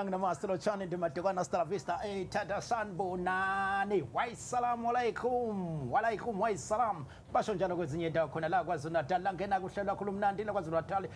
Dumelang, namaste, lotshani, ndimadekwana, hasta la vista, hey tata, sanibonani, wassalamu alaikum, walaikum wassalam. Basho njalo kwezinye indawo khona la KwaZulu Natal, langena kuhlelo lwakho lumnandi la KwaZulu Natal,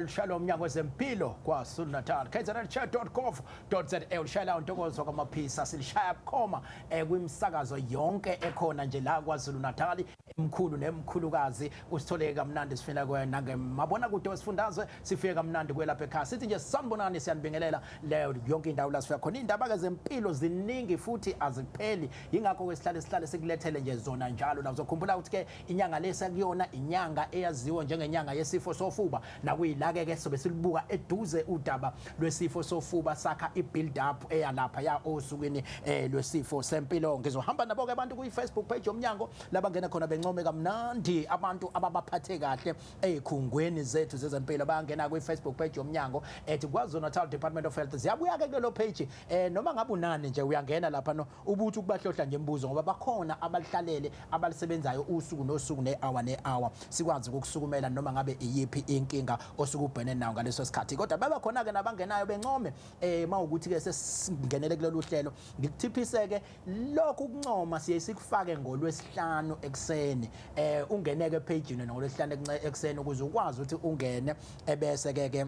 lushayelwa umnyango wezempilo KwaZulu Natal. kznchair.gov.za ulishayela untokozo kwamaphisa, silishaya bukhoma kwimsakazo yonke ekhona nje la KwaZulu Natal, emkhulu nemkhulukazi, usithole kamnandi sifika kwena ngemabona kude wesifundazwe, sifike kamnandi kwelapha ekhaya. Sithi nje sanibonani, siyanibingelela leyo yonke indawo la sifika khona. Indaba ke zempilo ziningi futhi azipheli, yingakho ke sihlale sikulethele nje zona njalo. La uzokhumbula ukuthi ke inyanga lesekuyona inyanga eyaziwa njengenyanga yesifo sofuba, nakuyila ke sobe silibuka eduze udaba lwesifo sofuba, sakha i-build up eyalapha ya osukwini lwesifo sempilo. Ngizohamba nabo ke abantu kuyi Facebook page yomnyango labangena khona bencome kamnandi abantu ababaphathe kahle ezikhungweni zethu zezempilo. Bayangena kwi Facebook page yomnyango ethi KwaZulu Natal Department of Health, ziyabuya ke kulelo page. Noma ngabe unani nje uyangena lapha no ubuthi ukubahlohla nje imibuzo, ngoba bakhona abalihlalele abalisebenzayo usuku nosuku ne-hour ne-hour, sikwazi ukukusukumela noma ngabe iyiphi inkinga osuke ubhene nayo ngaleso sikhathi. Kodwa baba khona ke nabangenayo bencome mawukuthi ke sesingenele kulolu hlelo, ngikuthiphise ke lokhu ukuncoma siye sikufake ngolwesihlanu ekseni. Ungeneke page ngolwesihlanu ekseni ukuze ukwazi ukuthi ungene, ebese ke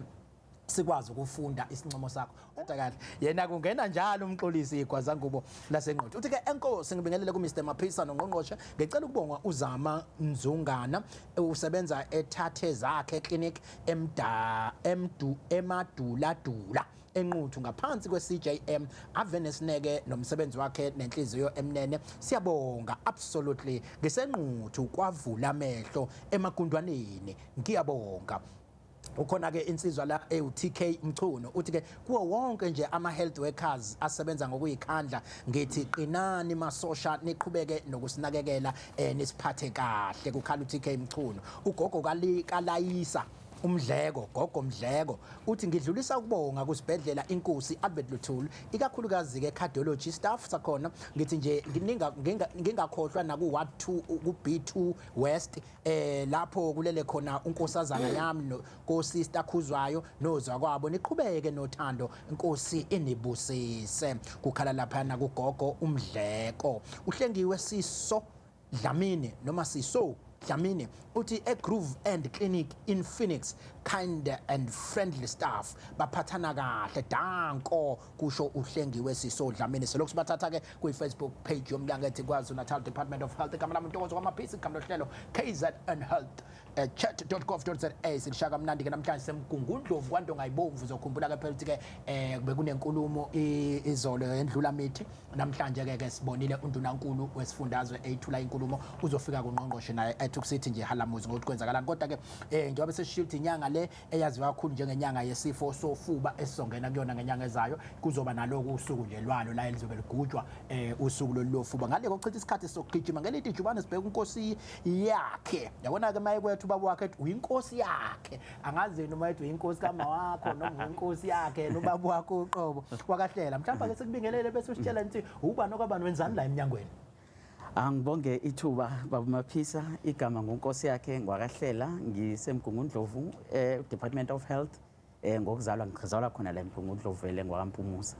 sikwazi ukufunda isincomo sakho. Kodwa kahle yena kungena njalo umxolisi igwazangubo lasenqotho. Uthi ke enkosi, ngibingelele ku Mr Maphisa nongqongqoshe, ngicela ukubonga uZama Nzungana usebenza ethathe zakhe clinic emda emdu emaduladula eNquthu ngaphansi kwe-CJM, ave nesineke nomsebenzi wakhe nenhliziyo emnene, siyabonga. Absolutely, ngisenquthu kwavula amehlo emagundwaneni, ngiyabonga. Ukhona ke insizwa la ewu-TK Mchunu, uthi ke kuwo wonke nje ama health workers asebenza ngokuyikhandla, ngithi qinani masosha, niqhubeke nokusinakekela, nisiphathe kahle. Kukhala uTK Mchunu. Ugogo kalayisa umdleko, gogo Mdleko, uthi ngidlulisa ukubonga kusibhedlela inkosi Albert Luthuli, ikakhulukazi ke cardiology staff sakhona. Ngithi nje ngingakhohlwa naku ward 2 ku B2 West, lapho kulele khona unkosazana yami no ko-sister Khuzwayo nozwa kwabo, niqhubeke nothando, inkosi inibusise. Kukhala lapha kugogo uMdleko. Uhlengiwe Siso Dlamini noma Siso Dlamini uthi e-Groove and Clinic in Phoenix, kind and friendly staff, baphathana kahle, danko, kusho uhlengiwe Siso Dlamini. Selokhu sibathatha ke kwi-Facebook page yomnyango ethi KwaZulu Natal Department of Health. Igama lami Ntokozo kwamaphisi, igama lohlelo KZN Health chat.gov.za. Silishaka kamnandi ke namhlanje semgungundlovu kwaNtongayibomvu. Uzokhumbula ke phela ukuthi ke bekunenkulumo izolo endlula mithi, namhlanje ke sibonile undunankulu wesifundazwe eyithula inkulumo, uzofika kungqongqoshe naye ethi kusithi nje halamuzi ngokuthi kwenzakalani. Kodwa ke njengoba sesishiya ukuthi inyanga le eyaziwa kakhulu njengenyanga yesifo sofuba esizongena kuyona ngenyanga ezayo, kuzoba naloku usuku nje lwalo la elizobe ligujwa usuku lolu lofuba. Ngale kokuchitha isikhathi sokugijima ngelithi ijubane, sibheke unkosi yakhe. Yabona ke maye kwethu ubaba wakhe ethi uyinkosi yakhe, angazi noma ethi uyinkosi kama wakho noma uyinkosi yakhe nobaba wakho uqobo wakahlela. Mhlawumbe ake sikubingelele bese usitshela ukuthi ubani okwabani, wenzani la eminyangweni. Angibonge ithuba baba Maphisa. Igama ngunkosi yakhe ngwakahlela, ngisemgungundlovu Department of Health. Ngokuzalwa ngizalwa khona la eMgungundlovu vele ngwakaMpumuza.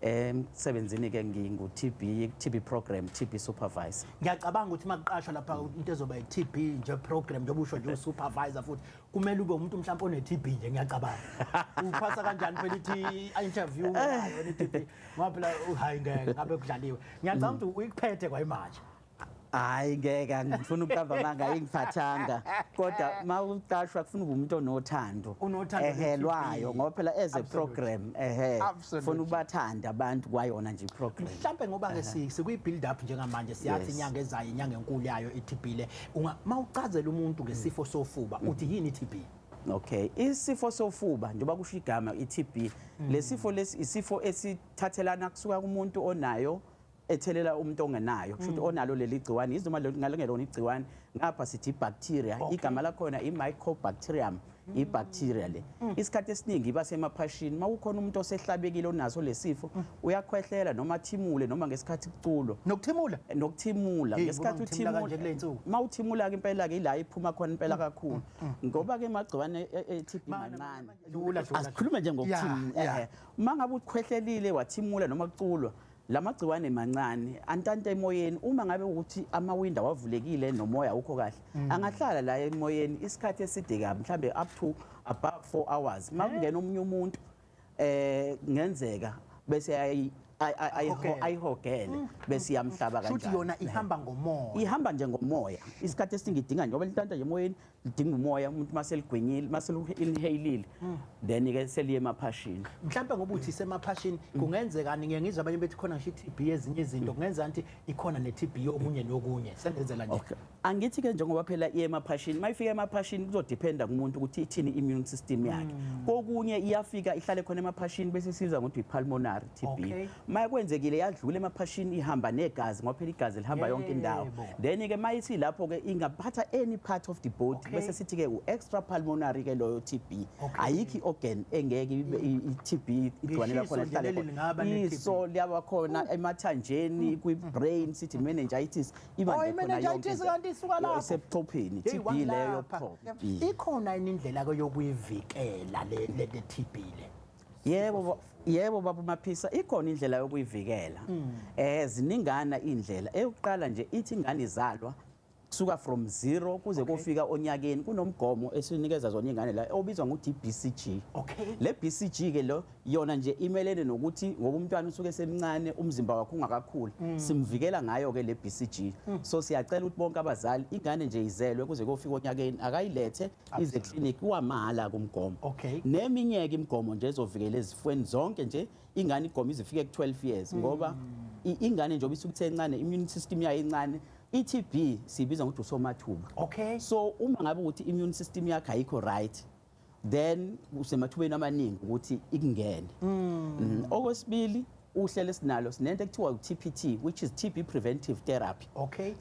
Emsebenzini ke ngingu TB TB program TB supervisor. Ngiyacabanga ukuthi makuqashwa lapha into ezoba i-TB nje program, njengoba usho nje u-supervisor futhi kumele ube umuntu mhlawumbe one-TB nje, ngiyacabanga. Uphasa kanjani phela ithi interview nayo ne-TB, ngoba phela hayi ngeke ngabe kudlaliwe. Ngiyacabanga ukuthi uyikuphethe kwayimanje. Hayi ngeke, angifuni ukuqamba amanga, ayingiphathanga, kodwa mawuqashwa kufuna ube umuntu onothando Unothando ehe lwe-TB. Lwayo ngoba phela as a program ehe funa ubathanda abantu kwayona nje i-program. Mhlambe ngoba ke sikuyi build up njengamanje, siyathi inyanga ezayo inyanga enkulu yayo i-TB le, unga mawuchazela umuntu ngesifo sofuba uthi yini i-TB? Okay, isifo sofuba njengoba kusho igama i-TB, lesifo lesi isifo esithathelana kusuka kumuntu onayo ethelela umuntu ongenayo, kusho ukuthi onalo leli gciwane izinoma ngalingelona igciwane, ngapha sithi ibacteria. Igama lakhona i-mycobacterium. Ibacteria le isikhathi esiningi iba semaphashini. Mawukhona umuntu osehlabekile onaso lesifo, uyakhwehlela noma athimule noma ngesikhathi kuculwa. Nokuthimula. Nokuthimula. Hey, ngesikhathi ngoba ngithimula uthimula kanje kule y'nsuku. Mawuthimula ke impela ke ila iphuma khona impela kakhulu, ngoba ke amagciwane e-TB mancane. Dlula, dlula. Asikhulume nje ngokuthimula. Uma ngabe ukhwehlelile, wathimula noma kuculwa, lamagciwane mancane antanta emoyeni. Uma ngabe ukuthi amawindow awavulekile nomoya awukho kahle, angahlala la emoyeni isikhathi eside kabi, mhlambe up to above 4 hours. Makungena omunye umuntu, kungenzeka bese Ahogele. ayihogele bese iyamhlaba Shuthi kanjalo. yona ihamba ngomoya. Ihamba nje ngomoya. Isikhathi esiningi idinga, njengoba lintanta nje emoyeni, lidinga umoya. Umuntu maseligwinyile, maselu-inhalile, then ke seliye emaphashini. Mhlawumbe ngoba uthi isemaphashini, kungenzekani? Ngiye ngizwe abanye bethi khona ngisho i-TB ezinye izinto, kungenzeka ukuthi ikhona ne-TB yokunye nokunye, sengenzela nje. Okay. Angithi ke njengoba phela iye emaphashini, mayifika emaphashini kuzodependa kumuntu ukuthi ithini immune system yakhe. Kokunye iyafika ihlale khona emaphashini bese siza ngokuthi i-pulmonary TB. Mayekwenzekile yadlula emaphashini, ihamba negazi, ngoba phela igazi lihamba yonke indawo. Then ke mayithi lapho ke ingaphatha any part of the body, bese sithi ke u-extra pulmonary ke loyo TB. Ayikho i-organ engeke ibe i-TB igcwane Ngisho lakhona iso nje lihlale leli khona. lingaba ne-TB. Iso liyaba khona emathanjeni, kwi-brain, sithi meningitis iba Oh, nje khona yonke i-meningitis into. kanti isuka lapho? Isebuchopheni, Hey, TB leyo wangilapha. yobuchopho. Ikhona yini indlela ke yokuyivikela le TB le? Yebo, baba Maphisa, ikhona indlela yokuyivikela. Ziningana indlela. Eyokuqala nje ithi ingane izalwa kusuka from 0 kuze kofika onyakeni, kunomgomo esinikeza zona ingane la obizwa ngokuthi BCG. Le BCG ke lo yona nje imelene nokuthi ngoba umntwana usuke semncane, umzimba wakhe ungakakhuli, simvikela ngayo ke le BCG. So siyacela ukuthi bonke abazali, ingane nje izelwe kuze kofika onyakeni, akayilethe ize clinic, wamahala kumgomo. Neminye ke imigomo nje ezovikela ezifweni zonke nje, ingane igoma izifike ku12 years, ngoba ingane njengoba isuke isencane, immune system yayo incane. I-TB siyibiza ngokuthi usomathuba. So uma ngabe ukuthi immune system yakhe ayikho right, then usemathubeni amaningi ukuthi ikungene. Okwesibili, uhlelo esinalo, sinento ekuthiwa u-TPT, which is TB preventive therapy.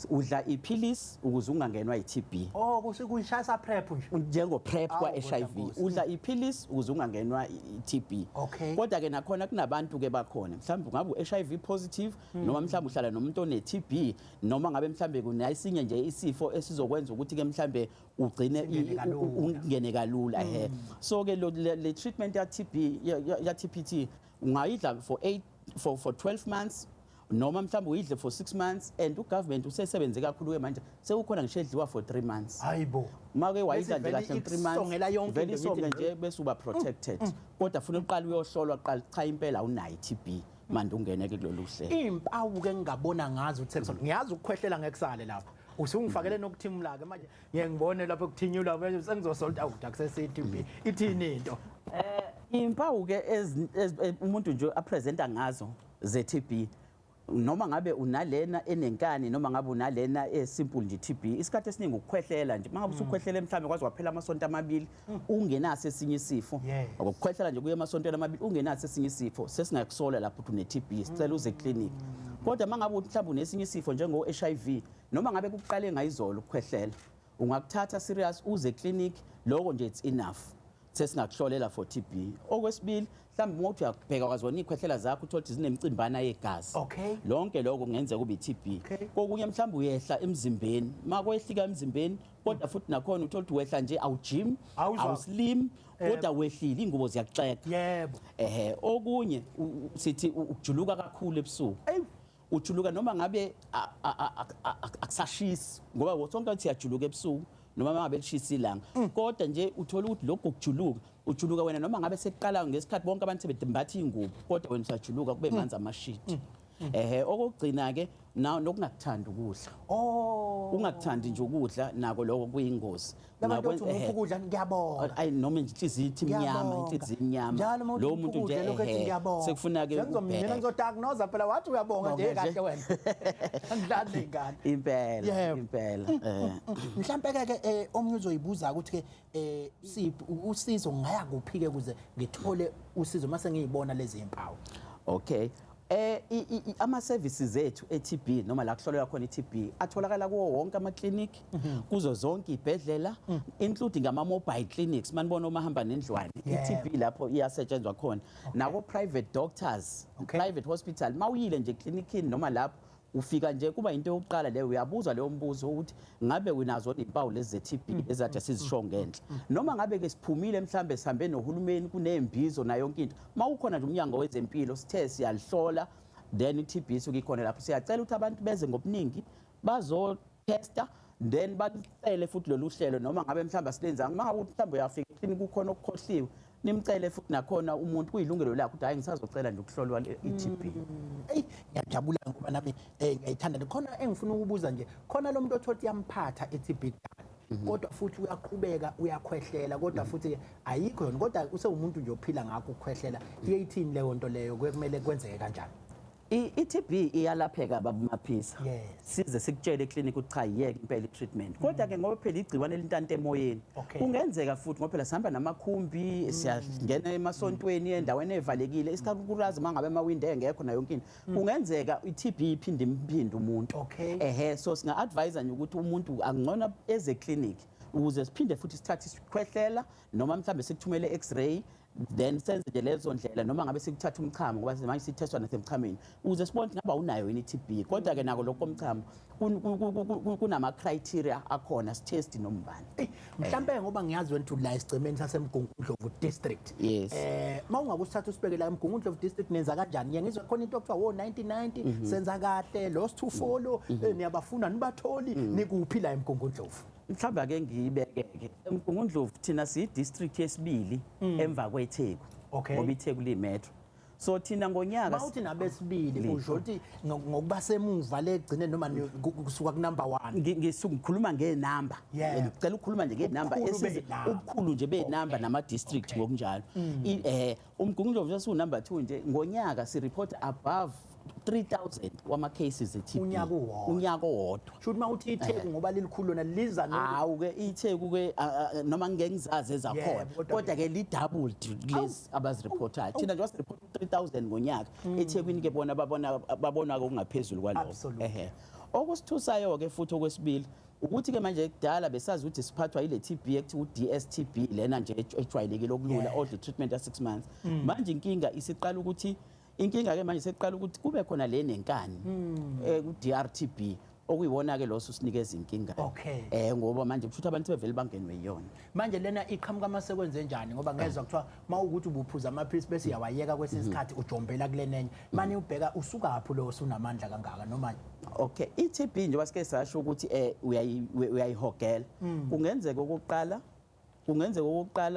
Udla iphilisi ukuze ungangenwa i-TB. Oh, kuyishaya PrEP nje. Njengo PrEP Awu, kwa kodwa HIV. Nkosi. Udla iphilisi ukuze ungangenwa i-TB. Kodwa ke nakhona kunabantu ke bakhona, mhlawumbe ungabe u-HIV positive, noma mhlawumbe uhlala nomuntu one-TB, noma ngabe mhlawumbe kunesinye nje isifo esizokwenza ukuthi ke mhlawumbe ugcine Singene kalula. ungene kalula he. So ke le treatment ya TB ya TPT ungayidla for 8 for 12 months, noma mhlawumbe uyidle for 6 months, and ugovernment usesebenze kakhulu ke manje, sekukhona ngisho edliwa for 3 months. Hayibo. Make wayidla Bese nje vele kahle 3 months, ikusongela yonke vele into, isonge ngithi nje bese uba protected. Kodwa funa uqala uyohlolwa qala, cha impela awunayo i-TB, manje ungene ke kulolu hlelo. Impawu ke ngingabona ngazo ukuthi sekusono, ngiyazi ukukhwehlela ngekusale lapho. Usungifakele nokuthimula ke manje, ngiye ngibone lapho kuthinyulwa manje sengizosolta out akusese TB. Ithini into? Impawu ke umuntu nje apresenta ngazo ze TB, noma ngabe unalena enenkani noma ngabe unalena esimple nje TB, isikhathi esiningi ukukhwehlela nje. Mangabe usukhwehlela mhlambe kwaze kwaphela amasonto amabili ungenaso esinye isifo, ukukhwehlela nje kuye emasontweni amabili ungenaso esinye isifo, sesingakusola lapho ukuthi une TB, sicela uze clinic. Kodwa mangabe uthi mhlawumbe unesinye isifo njengo HIV, noma ngabe kuqale ngayizolo ukukhwehlela, ungakuthatha serious uze clinic, lokho nje it's enough, sesingakuhlolela for TB. Okwesibili, mhlawumbe uma uthi uyabheka kwazona iy'khwehlela zakho, uthole ukuthi zinemicimbana yegazi. Lonke lokho kungenzeka kube i-TB. Kokunye mhlawumbe uyehla emzimbeni, uma kwehlika emzimbeni kodwa futhi nakhona uthole ukuthi wehla nje, awujim, Awuzwa. awuslim, kodwa wehlile, iy'ngubo ziyakuxega. Okunye sithi ukujuluka kakhulu ebusuku. Eyi. Ujuluka noma ngabe akusashisi, ngoba sonke siyajuluka ebusuku noma ngabe lishisa ilanga, kodwa nje uthola ukuthi lokho kujuluka, ujuluka wena noma ngabe sekuqala ngesikhathi bonke abantu sebembatha ingubo, kodwa wena usajuluka kube manzi amashidi. Okugcina ke nokungakuthandi ukudla. Ungakuthandi nje ukudla, nako lokho kuyingozi. Labantu othi umupha ukudla, ngiyabonga. Ayi, noma nje inhliziyo ithi imnyama, Ngiyabonga. inhliziyo imnyama. Njalo uma uthi Lo umupha muntu nje, ukudla, lokhu ethi ngiyabonga. Sekufuna ke Sengizomnina, ubheke. ngizodiagnose phela, wathi uyabonga nje Bonga nje. kahle wena. Angidlali nengane. Impela, Yebo. impela. Mhlambe ke omunye uzoyibuza ukuthi ke siphi usizo, ngaya kuphi ke ukuze ngithole usizo mase ngiyibona lezi impawu? Okay. Ama services ethu e-TB noma la kuhlolelwa khona i-TB atholakala kuwo wonke ama clinic, kuzo zonke ibhedlela, including ama mobile clinics, manibona omahamba nendlwane. I-TB lapho iyasetshenzwa khona, nako private doctors, private hospital. Mawuyile nje clinicini noma lapho ufika nje, kuba into yokuqala leyo, uyabuza leyo mbuzo ukuthi ngabe unazo izimpawu lezi ze-TB ezade sizisho ngenhla. Noma ngabe ke siphumile, mhlambe sihambe nohulumeni, kunembizo nayo yonke into, mawukhona nje umnyango wezempilo sithe siyalihlola, then i-TB isuke ikhona lapho. Siyacela ukuthi abantu beze ngobuningi bazotesta, then balicele futhi lolu hlelo. Noma ngabe mhlawumbe asilenzanga, uma ngabe mhlawumbe uyafika eklinikhi kukhona okukhohliwe, nimcele futhi nakhona umuntu kuyilungelo lakhe ukuthi hayi, ngisazocela nje ukuhlolwa i-TB. Eyi, ngiyajabula ngoba nami ngiyayithanda. Khona engifuna ukubuza nje khona, lo muntu othola ukuthi yamphatha i-TB kudala, kodwa futhi uyaqhubeka uyakhwehlela, kodwa futhi ayikho yona, kodwa usewumuntu nje ophila ngakho ukukhwehlela, iyayithini leyo nto leyo? Kumele kwenzeke kanjani? I-TB iyalapheka, baba Maphisa. Size sikutshele eklinikhi ukuthi cha, yiyeke impela i-treatment. Kodwa ke ngoba phela igciwane lintanta emoyeni, kungenzeka futhi, ngoba phela sihamba namakhumbi, siyangena emasontweni, endaweni evalekile, isikakhulukazi uma ngabe amawindi engekho nayo yonke into, kungenzeka i-TB iphinde imphinde umuntu. Ehe, so singa-advise nje ukuthi umuntu angcono eze clinic ukuze siphinde futhi sithathe isikhwehlela, noma mhlambe sikuthumele x-ray, then senze nje lezo ndlela, noma ngabe sikuthatha umchamo, ngoba manje sithestwa nasemchameni ukuze sibone ukuthi ngaba unayo yini i-TB. Kodwa ke nako lokho komchamo kunama criteria akhona, sitest nombani. Eyi, mhlambe ngoba ngiyazi wena ukuthi la esigcemeni saseMgungundlovu district, Yes. Mawungakusithatha usibeke la eMgungundlovu district, nenza kanjani? Ngiye ngizwe khona into okuthiwa wo 1990 senza kahle, lost to follow, niyabafuna nibatholi, nikuphi la eMgungundlovu? Mhlawumbe ake ngiyibeke-ke, eMgungundlovu thina siyi-district yesibili emva kweTheku, ngoba iTheku liyi-metro, so thina ngonyaka Mawuthi nabesibili, usho ukuthi ngokuba semuva legcine noma kusuka ku number 1? Ngisuke ngikhuluma ngenamba. Ngicela ukukhuluma nje ngenamba. Ubukhulu benamba. Ubukhulu nje benamba nama district ngokunjalo. UMgungundlovu sesiwu number 2 nje. Ngonyaka si report above 3000 wama cases e-TB. Unyaka uwodwa. Unyaka owodwa. Shuthi mawuthi iTheku ngoba lilikhulu lona liza no Hawu ke, iTheku ke noma ngeke ngizazi ezakhona, Yebo, kodwa kodwa ke li doubled kulezi abazireportayo. Thina nje wasireport 3000 ngonyaka, eThekwini ke bona babona okungaphezulu kwalokho. Ehe, okusithusayo ke futhi okwesibili ukuthi ke manje kudala besazi ukuthi siphathwa ile TB ekuthiwa u-DSTB, lena nje ejwayelekile okulula, odla treatment ya 6 months. Manje inkinga isiqala ukuthi, inkinga ke manje seqala ukuthi kube khona le nenkani, ku DRTB, okuyiwona ke lo usinikeza inkinga. Ngoba manje kusho ukuthi abantu bevele bangenwe yiyona. Manje lena iqhamuka masekwenze njani? Ngoba ngezwa kuthiwa mawukuthi ubuphuza amaphilisi bese uyawayeka kwesinye isikhathi, ujombela kulena enye. Manje ubheka usukaphi lo usunamandla kangaka noma? Okay, i-TB njengoba sike sasho ukuthi uyayihogela, kungenzeka okokuqala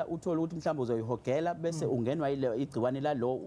uthole ukuthi mhlawumbe uzoyihogela bese ungenwa yile igciwane lalo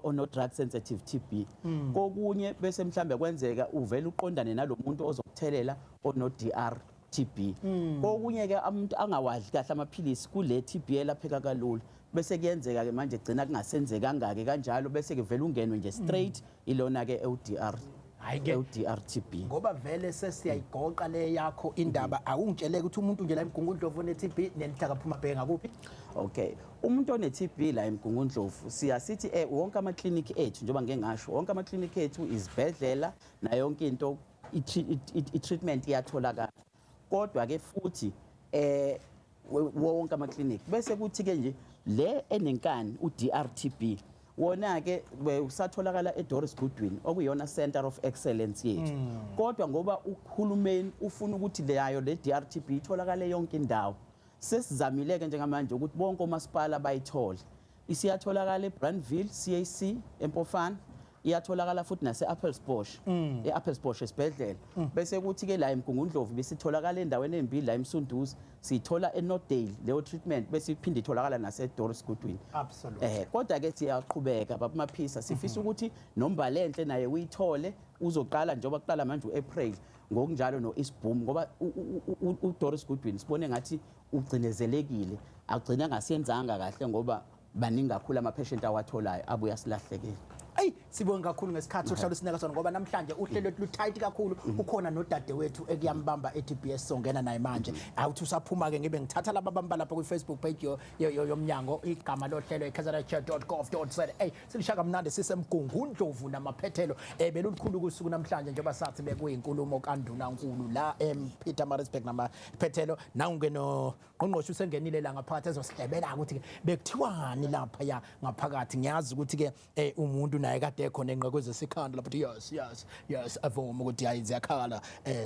ono drug sensitive TB. Kokunye bese mhlambe kwenzeka uvela uqondane nalomuntu ozokuthelela ono DR TB. Kokunye ke umuntu angawadli kahle amaphilisi kule TB elapheka kalula, bese kuyenzeka ke manje gcina kungasenzekanga ke kanjalo, bese ke vele ungenwe nje straight ilona ke uDR Hhayi ke. uDRTB. Ngoba vele sesiyayigoqa le yakho indaba, awungitsheleke ukuthi umuntu nje la eMgungundlovu one-TB nenhlaka phuma bheke ngakuphi? Okay, umuntu one-TB la eMgungundlovu, siyasithi wonke ama-clinic ethu, njengoba ngike ngasho, wonke ama-clinic ethu, izibhedlela nayo yonke into, i-treatment iyatholakala. Kodwa ke futhi wonke ama-clinic, bese kuthi ke nje le enenkani u-DRTB wona ke usatholakala eDoris Goodwin, okuyiyona Center of Excellence yethu. Kodwa ngoba uhulumeni ufuna ukuthi leyo le DRTB itholakale yonke indawo, sesizamile ke njengamanje ukuthi bonke omasipala bayithole. Isiyatholakala eBrandville CAC eMpofana, iyatholakala futhi nase-Appelsbosch, e-Appelsbosch esibhedlela. Bese kuthi ke la eMgungundlovu besitholakala endaweni embili la eMsunduzi, siyithola eNorthdale leyo treatment, bese iphinde itholakala nase-Doris Goodwin. Kodwa ke siyaqhubeka, baba Maphisa, sifisa ukuthi noMbalenhle naye uyithole, uzoqala njengoba kuqala manje uApril, ngokunjalo no-East Boom, ngoba uDoris Goodwin sibone ngathi ugcinezelekile, agcina ngasenzanga kahle ngoba baningi kakhulu ama-patient awatholayo abuya silahlekile. Ayi. Sibonge kakhulu ngesikhathi ohlala usineka sona, ngoba namhlanje uhlelo lwethu lu-tight kakhulu. Ukhona nodadewethu ekuyambamba e-TBS, songena naye manje. Awuthi usaphuma ke, ngibe ngithatha laba bamba lapha kwi-Facebook page yomnyango. Igama lohlelo kzn.gov.za. Silishaka kamnandi siseMgungundlovu namaphethelo. Belulikhulu kusuku namhlanje, njengoba sathi bekuyinkulumo kaNdunankulu la ePietermaritzburg namaphethelo. Nangu-ke nongqongqoshe usengenile la ngaphakathi, ezosihlebela ukuthi bekuthiwani lapha ya ngaphakathi. Ngiyazi ukuthi-ke umuntu naye kade ekhona enqekweze sikhanda lapho uthi yes, avuma ukuthi hayi, ziyakhala,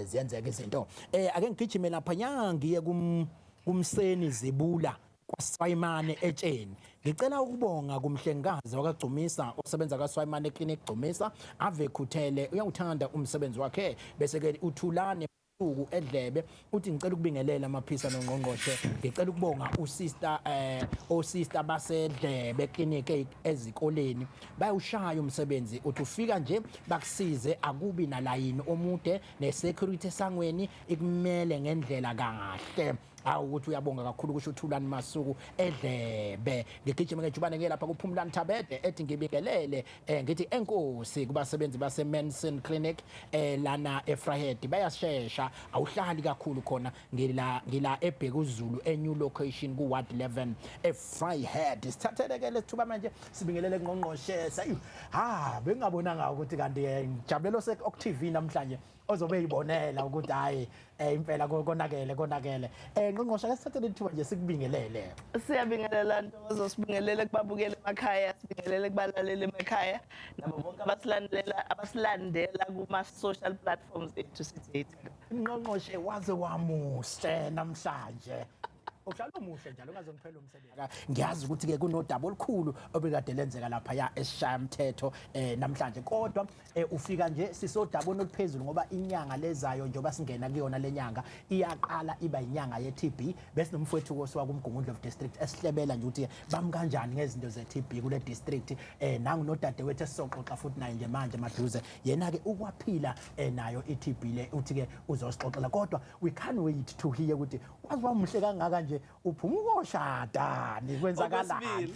ziyenzeka izinto. Ake ngigijime lapha nya ngiye kumseni Zibula kwaSwayimane etsheni. Ngicela ukubonga kumhlengikazi wakaGcumisa osebenza kaSwayimane Clinic Gcumisa, ave khuthele, uyawuthanda umsebenzi wakhe. Bese ke uThulane uku edlebe uthi ngicela ukubingelela amaphisa nongqongqoshe, ngicela ukubonga usister osister basedlebe clinic ezikoleni, bayawushaya umsebenzi. Uthi ufika nje bakusize, akubi nalayini omude, nesecurity esangweni ikumele ngendlela kahle. Awu, ukuthi uyabonga kakhulu, kusho uThulani Masuku edlebe. Ngigijima ngejubane ngiye lapha kuphumulani Thabede, ethi ngibingelele, ngithi enkosi kubasebenzi base Manson Clinic lana eVryheid, bayashesha, awuhlali kakhulu khona. Ngila eBhekuzulu eNew Location ku Ward 11 eVryheid. Sithathele ke lesithuba manje sibingelele ngqongqoshe. Sayi ha, bengabonanga ukuthi kanti ngijabulelo se TV namhlanje ozobe eyibonela ukuthi hayi, impela konakele konakele. Ngqongqoshe, ake sithathe lethuba nje sikubingelele. Siyabingelela Ntokozo, sibingelele kubabukeli emakhaya, sibingelele kubalaleli emakhaya, nabo bonke abasilandela kuma-social platforms ethu, sithi Ngqongqoshe, waze wamuhle namhlanje. Uhlala umuhle njalo, ungaze ngiphele umsebenzi. Ngiyazi ukuthi ke kunodaba olukhulu obekade lenzeka lapha ya esishayamthetho namhlanje, kodwa ufika nje sisodaba oluphezulu, ngoba inyanga lezayo, njengoba singena kuyona lenyanga, iyaqala iba inyanga ye-TB. Bese nomfowethu kosiwa kuMgungundlovu District esihlebela nje ukuthi bami kanjani ngezinto ze-TB kule district. Nangu nodadewethu esizoxoxa futhi naye nje manje maduze, yena ke ukwaphila nayo i-TB le, uthi ke uzosixoxela. Kodwa we can't wait to hear ukuthi wazi wamuhle kangaka nje, uphuma ukoshadani, kwenzakalani?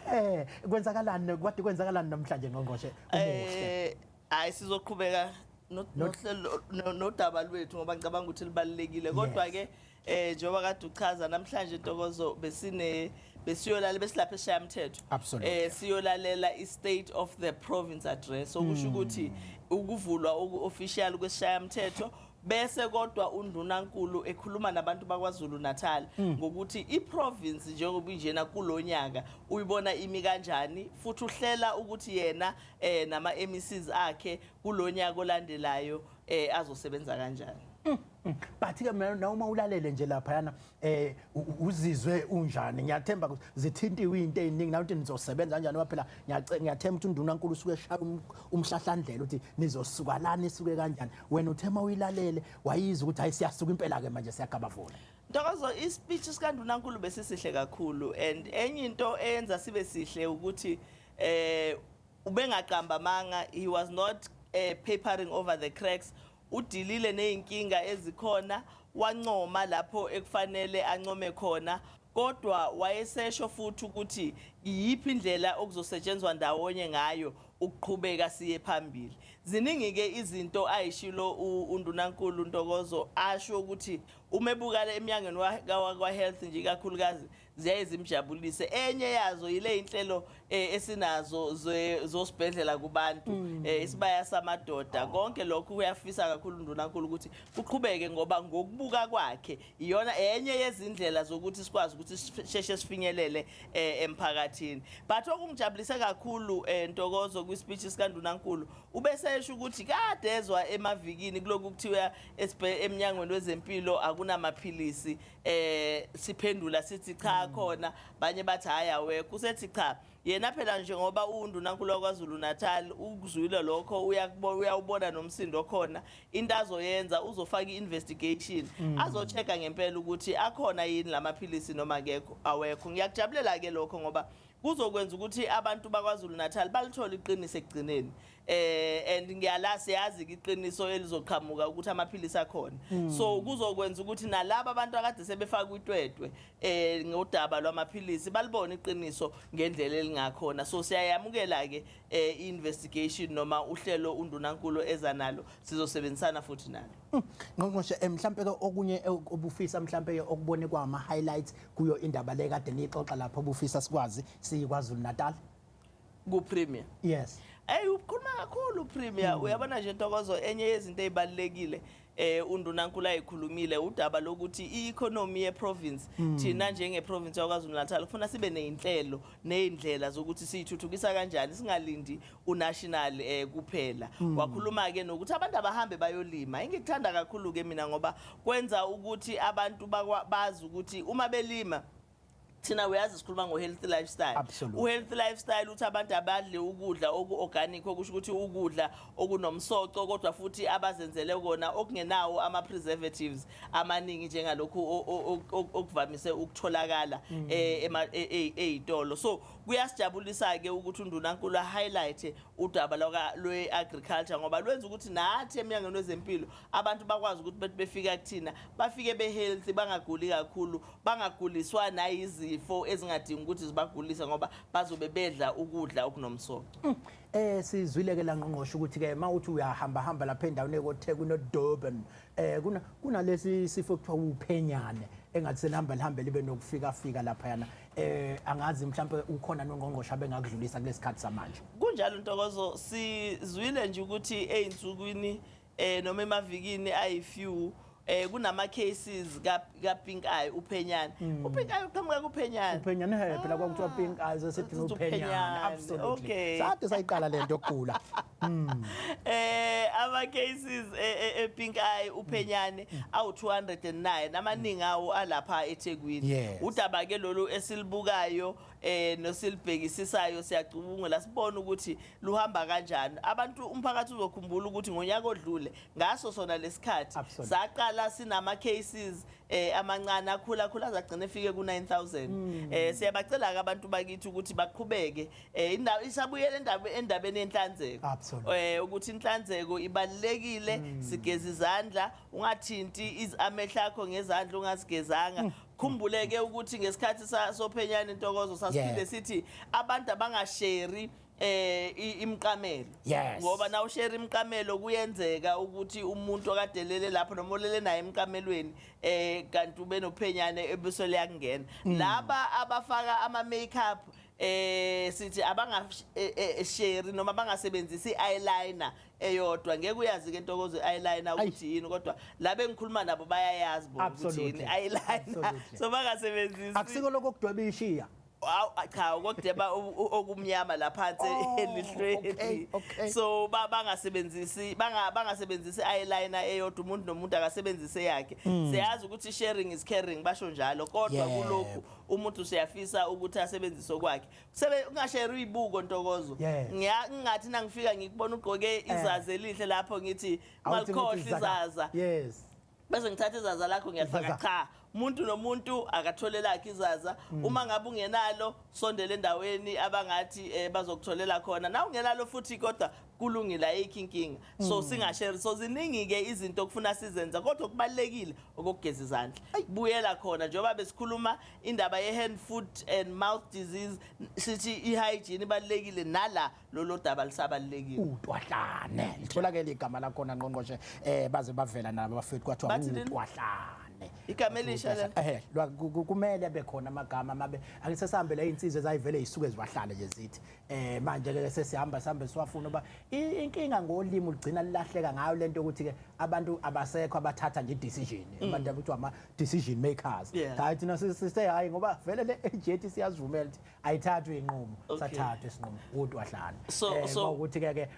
Hey, kwenzakalani kwade kwenzakalani namhlanje, ngqongqoshe? Umuhle. Hayi, sizoqhubeka nohlelo nodaba lwethu, ngoba ngicabanga ukuthi libalulekile. Kodwa ke njengoba kade uchaza namhlanje Ntokozo, besiyolala besilapha eShayamthetho. Siyolalela i-State of the Province Address, okusho ukuthi ukuvulwa oku-official kwesishayamthetho, bese kodwa undunankulu ekhuluma nabantu bakwaZulu Natal ngokuthi iprovince njengoba injena kulonyaka uyibona imi kanjani, futhi uhlela ukuthi yena nama MECs akhe kulonyaka olandelayo azosebenza kanjani. But ke mina, noma ulalele nje lapha yana, uzizwe unjani? Ngiyathemba ukuthi zithintiwe into eziningi nawe, ukuthi nizosebenza kanjani, ngoba phela ngiyathemba ukuthi undunankulu usuke eshaya umhlahlandlela ukuthi nizosuka lana isuke kanjani. Wena uthema uyilalele, wayizwa ukuthi hayi, siyasuka impela ke manje, siyagabavula? Ntokozo, ispeech sikaNdunankulu besisihle kakhulu, and enye into eyenza sibe sihle ukuthi ubengaqamba manga. He was not papering over the cracks. Udilile nezinkinga ezikhona, wancoma lapho ekufanele ancome khona, kodwa wayesesho futhi ukuthi iyiphi indlela okuzosetshenzwa ndawonye ngayo ukuqhubeka siye phambili. Ziningi ke izinto ayishilo undunankulu Ntokozo, asho ukuthi uma ebukala eminyangweni kwa health nje ikakhulukazi, ziyaye zimjabulise. Enye yazo yile inhlelo esinazo zosibhedlela kubantu, isibaya samadoda. Konke lokhu kuyafisa kakhulu undunankulu ukuthi kuqhubeke, ngoba ngokubuka kwakhe iyona enye yezindlela zokuthi sikwazi ukuthi sisheshe sifinyelele emphakathini. But okungijabulise kakhulu, Ntokozo, kwispeech sikaNdunankulu, ubesesho ukuthi kade ezwa emavikini kuloku kuthiwa eminyangweni wezempilo akunamaphilisi. Siphendula sithi cha, khona banye bathi hayi, awekho. Usethi cha, yena phela njengoba undunankulu wakwaZulu Natal ukuzwile lokho, uyawubona nomsindo okhona. Into azoyenza, uzofaka i-investigation, azochecka ngempela ukuthi akhona yini lamaphilisi noma akekho, awekho. Ngiyakujabulela ke lokho, ngoba Kuzokwenza ukuthi abantu bakwaZulu Natal balithole iqiniso ekugcineni. And ngiyala siyazi iqiniso elizoqhamuka ukuthi amaphilisi akhona. So kuzokwenza ukuthi nalabo abantu akade sebefaka itwetwe ngodaba lwamaphilisi balibone iqiniso ngendlela elingakhona. So siyayamukela ke investigation noma uhlelo undunankulu eza nalo, sizosebenzisana futhi nalo. Ngqongqoshe, mhlambe ke okunye obufisa mhlambe okubone kwama highlights kuyo indaba le kade nixoxa lapho obufisa sikwazi siyiKwaZulu Natal ku Premier? Yes. Hey, ukhuluma kakhulu Premier. Uyabona nje Ntokozo, enye yezinto ezibalekile undunankulu ayikhulumile udaba lokuthi i-economy ye-province, thina njenge-province yakwaZulu Natal kufuna sibe nezinhlelo nezindlela zokuthi siyithuthukisa kanjani, singalindi unational kuphela. Wakhuluma ke nokuthi abantu abahambe bayolima. Engikuthanda kakhulu ke mina ngoba kwenza ukuthi abantu bazi ukuthi uma belima, thina uyazi sikhuluma ngo-healthy lifestyle. U-healthy lifestyle uthi abantu abadle ukudla oku-organic, okusho ukuthi ukudla okunomsoco kodwa futhi abazenzele kona, okungenawo ama-preservatives amaningi njengalokhu okuvamise ukutholakala ey'tolo. So kuyasijabulisa-ke ukuthi undunankulu a-highlight udaba lwe-agriculture ngoba lwenza ukuthi nathi emnyangweni wezempilo abantu bakwazi ukuthi bethi befika kuthina bafike be-healthy, bangaguli kakhulu, bangaguliswa nayizifo ezingadingi ukuthi zibagulise ngoba bazobe bedla ukudla okunomsoco. Sizwile ke la ngqongqoshe ukuthi ke mawuthi uyahamba hamba lapha endaweni ekoThekwini noDurban, kuna kunalesi sifo kuthiwa uphenyane engathi selihamba lihambe libe nokufika fika lapha yana. Angazi mhlambe ukhona nongqongqoshe abengakudlulisa kulesikhathi samanje. Kunjalo Ntokozo, sizwile nje ukuthi eyinsukwini noma emavikini ayi-few kunama cases ka pink eye, uphenyane. Upink eye uqhamuka kuphenyane. Uphenyane, he, phela kwakuthiwa pink eyes, esithi Sithi uphenyane. Uphenyane. Absolutely. Sathi sayiqala lento yokugula. Ama cases e pink eye, uphenyane, awu 209, amaningi awo alapha eThekwini. Udaba ke lolu esilibukayo nosilibhekisisayo, siyacubungula sibone ukuthi luhamba kanjani. Abantu, umphakathi uzokhumbula ukuthi ngonyaka odlule ngaso sona lesikhathi saqala sinama cases amancane, akhula khula azagcina efike ku 9000. Siyabacela ke abantu bakithi ukuthi baqhubeke, indawo isabuyela endaba endabeni yenhlanzeko. Ukuthi inhlanzeko ibalekile, sigeza izandla, ungathinti amehlo akho ngezandla ungazigezanga. Khumbuleke ukuthi ngesikhathi sophenyana Intokozo sasiphinde sithi abantu abangasheri imqamelo. Ngoba na ushare imqamelo kuyenzeka ukuthi umuntu okadelele lapho noma olele naye emqamelweni kanti ube nophenyane ebese liyakungena. Laba abafaka ama makeup, sithi abanga share noma bangasebenzisi eyeliner eyodwa. Ngeke uyazi ke Ntokozo eyeliner ukuthi yini, kodwa laba engikhuluma nabo bayayazi bona ukuthi yini eyeliner. So bangasebenzisi Akusiko lokho kudweba ishiya. Awu, cha, ukudweba okumnyama laphansi elihlweni. So bangasebenzisi bangasebenzisi eyeliner eyodwa, umuntu nomuntu akasebenzise yakhe. Siyazi ukuthi sharing is caring, basho njalo, kodwa kulokhu umuntu siyafisa ukuthi asebenzise okwakhe. Sebe ungashare izibuko Ntokozo. Ngingathi nangifika ngikubona ugqoke izazi elihle lapho ngithi Awuthi ngithi malikhohle izaza. Bese ngithatha izaza lakho ngiyalifaka. Izaza. Cha, umuntu nomuntu akathole lakhe izaza. Uma ngabe ungenalo, sondela endaweni abangathi bazokutholela khona. Na ungenalo futhi kodwa kulungile, ayikho inkinga. So singashare. So ziningi ke izinto okufuna sizenza, kodwa kubalekile okugeza izandla. Buyela khona njengoba besikhuluma indaba ye hand, foot and mouth disease, sithi i-hygiene ibalekile, nala lolo daba lisabalekile. Utwahlane litholakele igama lakhona ngqongqoshe, baze bavela nabo bafethu kwathiwa Bathi lini? Utwahlane. Igama elisha lelo? Kumele bekhona amagama mabe ake sesihambe la insizwe ezayivele isuke ziwahlale nje zithi manje ke sesihamba sihambe siwafuna uba inkinga ngolimi ligcina lilahleka ngayo lento ukuthi ke abantu abasekho abathatha nje decision, abantu abuthiwa ama decision makers. Hayi, thina sise hayi ngoba vele le age siyazivumela ukuthi ayithathwe inqumo. Sathathwe isinqumo, utwahlane. Ukuthi ke ke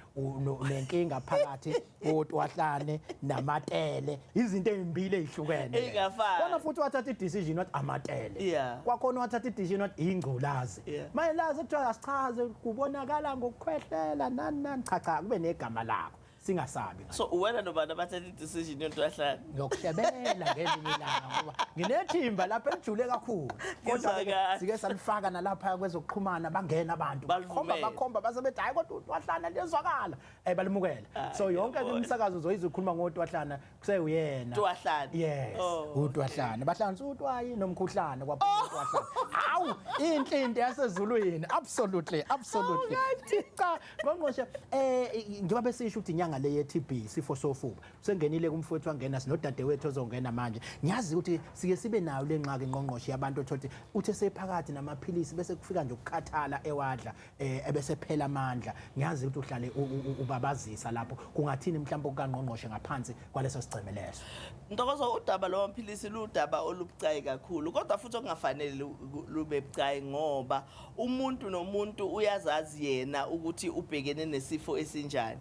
nenkinga phakathi otwahlane namatele, izinto ezimbili ezihlukene lezo. Ey'ngafani. Kona futhi wathatha i-decision wathi amatele. Kwakhona wathatha i-decision wathi ingculazi. Manje lazi kuthiwa asichaze kubonakala ngokukhwehlela nani nani. Cha cha, kube negama lakho. Singasabi. So uwena nobani abathatha i-decision yontwahlane? Ngiyokuhlebela ngelinye ilanga ngoba nginethimba lapha elijule kakhulu. Kodwa ke sike salifaka nalapha kwezokuxhumana, bangena abantu bakhomba bakhomba base bethi hayi kodwa uNtwahlana liyezwakala, balimukela. So yonke umsakazo uzoyizwa ukhuluma ngoNtwahlana kuseyuyena. Ntwahlana. Yes, uNtwahlana. Bahlanganisa utwayi nomkhuhlane kwaphuma uNtwahlana. Hawu, inhlinto yasezulwini. Absolutely, absolutely. Cha, ngqongqoshe, njengoba besisho ukuthi inyanga le ye-TB, isifo sofuba, sengenile kumfowethu wangena, sinodadewethu ozongena manje. Ngiyazi ukuthi sike sibe nayo le ngxaki ngqongqoshe yabantu othothi uthe sephakathi namaphilisi bese kufika nje ukukhathala ewadla, ebese phela amandla. Ngiyazi ukuthi uhlale ubabazisa lapho. Kungathini mhlawumbe okukangqongqoshe ngaphansi kwaleso sigceme leso? Ntokozo, udaba lwamaphilisi ludaba olubucayi kakhulu, kodwa futhi okungafanele lube bucayi, ngoba umuntu nomuntu uyazazi yena ukuthi ubhekene nesifo esinjani.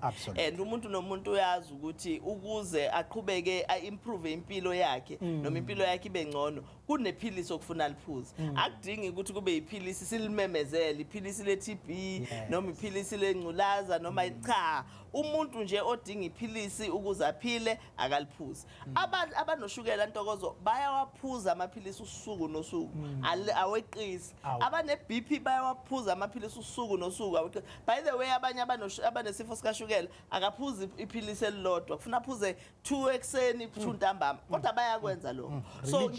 And umuntu nomuntu uyazi ukuthi ukuze aqhubeke a-improve impilo yakhe noma impilo yakhe ibe ngcono, kunephilisi okufuna liphuze. Akudingi ukuthi kube iphilisi silimemezele, iphilisi le-TB noma iphilisi lengculaza noma cha, umuntu nje odinga iphilisi ukuze aphile akaliphuze. Abanoshukela Ntokozo bayawaphuza amaphilisi usuku nosuku, aweqisi. Abane-BP bayawaphuza amaphilisi usuku nosuku, aweqisi. By the way, abanye abanesifo sikashukela akaphuzi iphilisi elilodwa, kufuna aphuze 2 ekuseni, 2 ntambama, kodwa bayakwenza lokho. So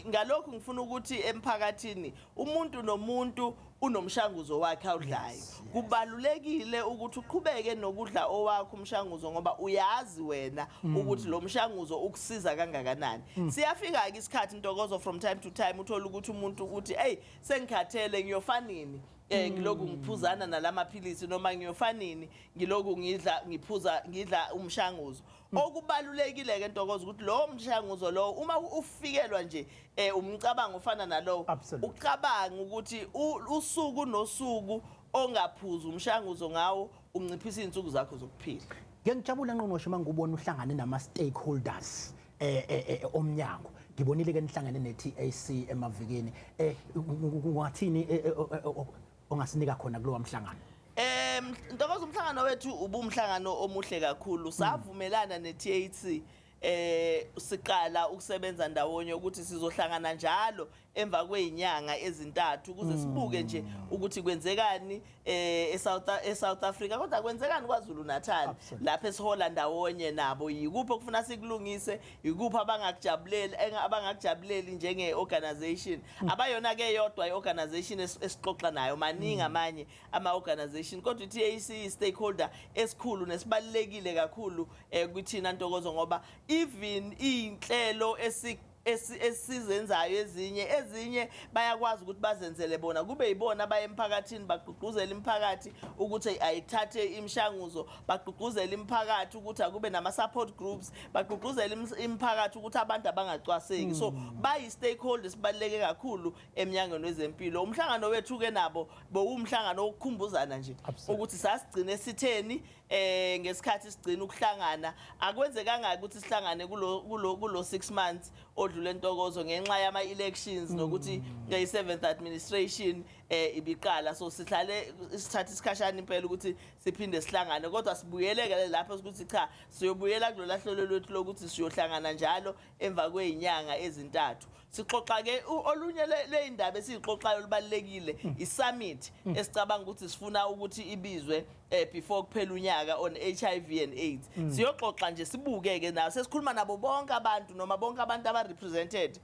ngalokho ngifuna ukuthi emphakathini umuntu nomuntu unomshanguzo wakhe awudlayo. Kubalulekile ukuthi uqhubeke nokudla owakho umshanguzo, ngoba uyazi wena ukuthi lo mshanguzo ukusiza kangakanani. Siyafika ke isikhathi Ntokozo, from time to time uthola ukuthi umuntu uthi hey, sengikhathele, ngiyofanini ngiloku ngiphuzana nalamaphilisi, noma ngiyofanini ngiloku ngidla ngiphuza ngidla umshanguzo. Okubalulekile ke Ntokozo ukuthi lo mshanguzo lo uma ufikelwa nje umcabango ofana nalowo, ucabanga ukuthi usuku nosuku ongaphuza umshanguzo ngawo unciphisa izinsuku zakho zokuphila. Ngiyajabula ngqongqoshe mangubona uhlangane nama stakeholders omnyango. Ngibonile ke nihlangene ne-TAC emavikini. Kungathini ongasinika khona kulowa mhlangano? Ntokozo, umhlangano wethu ubumhlangano omuhle kakhulu. Savumelana ne-TAC siqala ukusebenza ndawonye ukuthi sizohlangana njalo emva kwezinyanga ezintathu ukuze sibuke nje ukuthi kwenzekani eSouth Africa, kodwa kwenzekani kwaZulu Natal lapho esihola ndawonye nabo, yikuphi okufuna sikulungise, yikuphi abangakujabuleli abangakujabuleli njenge-organization. Abayona ke yodwa i-organization esixoxa nayo, maningi amanye ama-organization, kodwa i-TAC stakeholder esikhulu nesibalulekile kakhulu kuthina Ntokozo, ngoba even iy'nhlelo esizenzayo ezinye bayakwazi ukuthi bazenzele bona, kube yibona abaye emphakathini bagqugquzele imiphakathi ukuthi ayithathe imishanguzo, bagqugquzele imiphakathi ukuthi akube nama-support groups, bagqugquzele imiphakathi ukuthi abantu abangacwaseki. So bayi-stakeholder sibaluleke kakhulu emnyangweni wezempilo. Umhlangano wethu-ke nabo bowumhlangano wokukhumbuzana nje ukuthi sasigcine sitheni ngesikhathi sigcina ukuhlangana. Akwenzekanga ukuthi sihlangane kulo 6 months odlule Ntokozo ngenxa yama elections nokuthi i-7th administration ibiqala, so sihlale isithatha isikhashana impela ukuthi siphinde sihlangane, kodwa sibuyeleke lapho ukuthi cha, siyobuyela kulola hlelo lwethu lokuthi siyohlangana njalo emva kwezinyanga ezintathu. Sixoxa ke olunye leyindaba esixoxayo olubalekile, i-summit esicabanga ukuthi sifuna ukuthi ibizwe before kuphela unyaka on HIV and AIDS. Siyoxoxa nje sibukeke nayo, sesikhuluma nabo bonke abantu noma bonke abantu aba represented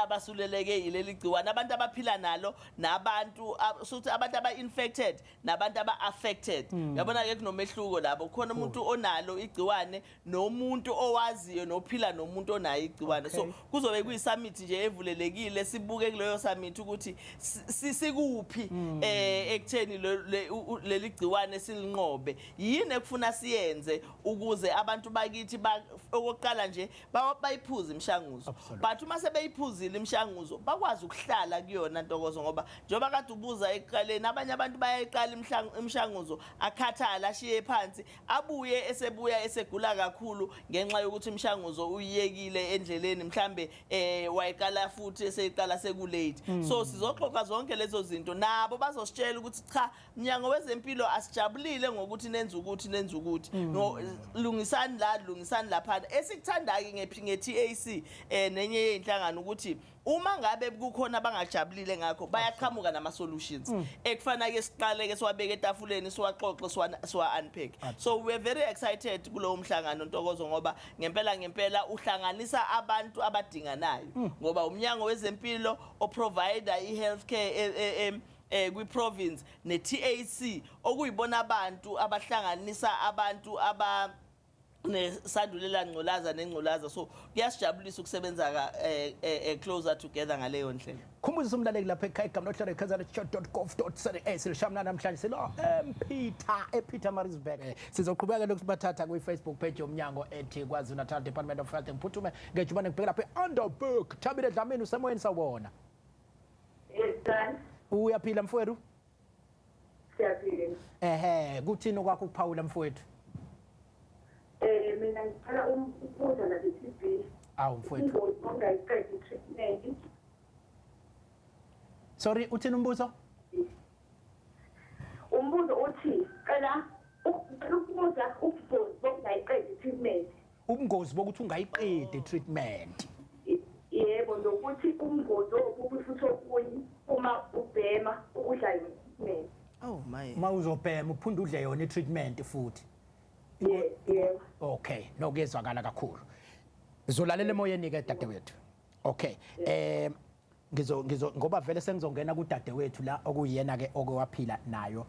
abasuleleke yileli gciwane, abantu abaphila nalo nabantu sokuthi abantu aba-infected nabantu aba-affected. Uyabona ke kunomehluko lapho, khona umuntu onalo igciwane nomuntu owaziyo nophila nomuntu onayo igciwane. So kuzobe kuyi-summit nje evulelekile, sibuke kuleyo summit ukuthi sikuphi ekutheni leli gciwane silinqobe, yini ekufuna siyenze ukuze abantu bakithi okokuqala nje bayiphuze imishanguzo, but uma sebeyiphuzile imishanguzo bakwazi ukuhlala kuyona, Ntokozo, ngoba njengoba kade ubuza ekuqaleni, abanye abantu bayayiqala imishanguzo, akhathala, ashiye phansi, abuye esebuya esegula kakhulu ngenxa yokuthi imishanguzo uyiyekile endleleni, mhlambe wayiqala futhi eseyiqala sekulate. So sizoxoxa zonke lezo zinto nabo, bazositshela ukuthi cha, mnyango wezempilo, asijabulile ngokuthi nenze ukuthi nenze ukuthi, no, lungisani la, lungisani laphana. Esikuthandayo nge-TAC nenye yey'nhlangano ukuthi uma ngabe kukhona abangajabulile ngakho, bayaqhamuka nama-solutions ekufana ke siqale ke siwabeke etafuleni, siwaxoxe, siwa-unpack. So we are very excited kulowo mhlangano, Ntokozo, ngoba ngempela ngempela uhlanganisa abantu abadinganayo, ngoba umnyango wezempilo oprovide i-healthcare kwi-province ne-TAC, okuyibona abantu abahlanganisa abantu aba nesandulela ngculaza nengculaza. So kuyasijabulisa ukusebenza closer together ngaleyo ndlela. Khumbuza umlaleli lapha ekhaya igama lohlelo ikzn.gov.za. Silishamna namhlanje silo eMpeter, ePietermaritzburg. Sizoqhubeka lokhu sibathatha kwi-Facebook page yomnyango ethi KwaZulu Natal Department of Health. Ngiphuthume ngejubane ngibheke lapha e-Underberg. Thabile Dlamini, usemoyeni, sawubona. Yes, son. Uyaphila, mfowethu? Siyaphila. Ehe, kuthini okwakho ukuphawula, mfowethu? Mina ngicela ukubuza la nge-TB. Awu, mfowethu. Ingozi ongayiqedi i-treatment. Sorry, uthini umbuzo? Umbuzo uthi cela ukubuza ubungozi bokungayiqedi i-treatment. Ubungozi bokuthi ungayiqedi treatment. Yebo, nokuthi umngozi obubi futhi okunye uma ubhema ukudla yona i-treatment. Oh my. Uma uzobhema uphinde udle yona i-treatment futhi. Yebo. Okay, nokuyezwakala kakhulu. Zolalela emoyeni ke, dadewethu. Okay. Ngizo ngoba vele sengizongena kudadewethu la, okuyena ke okwaphila nayo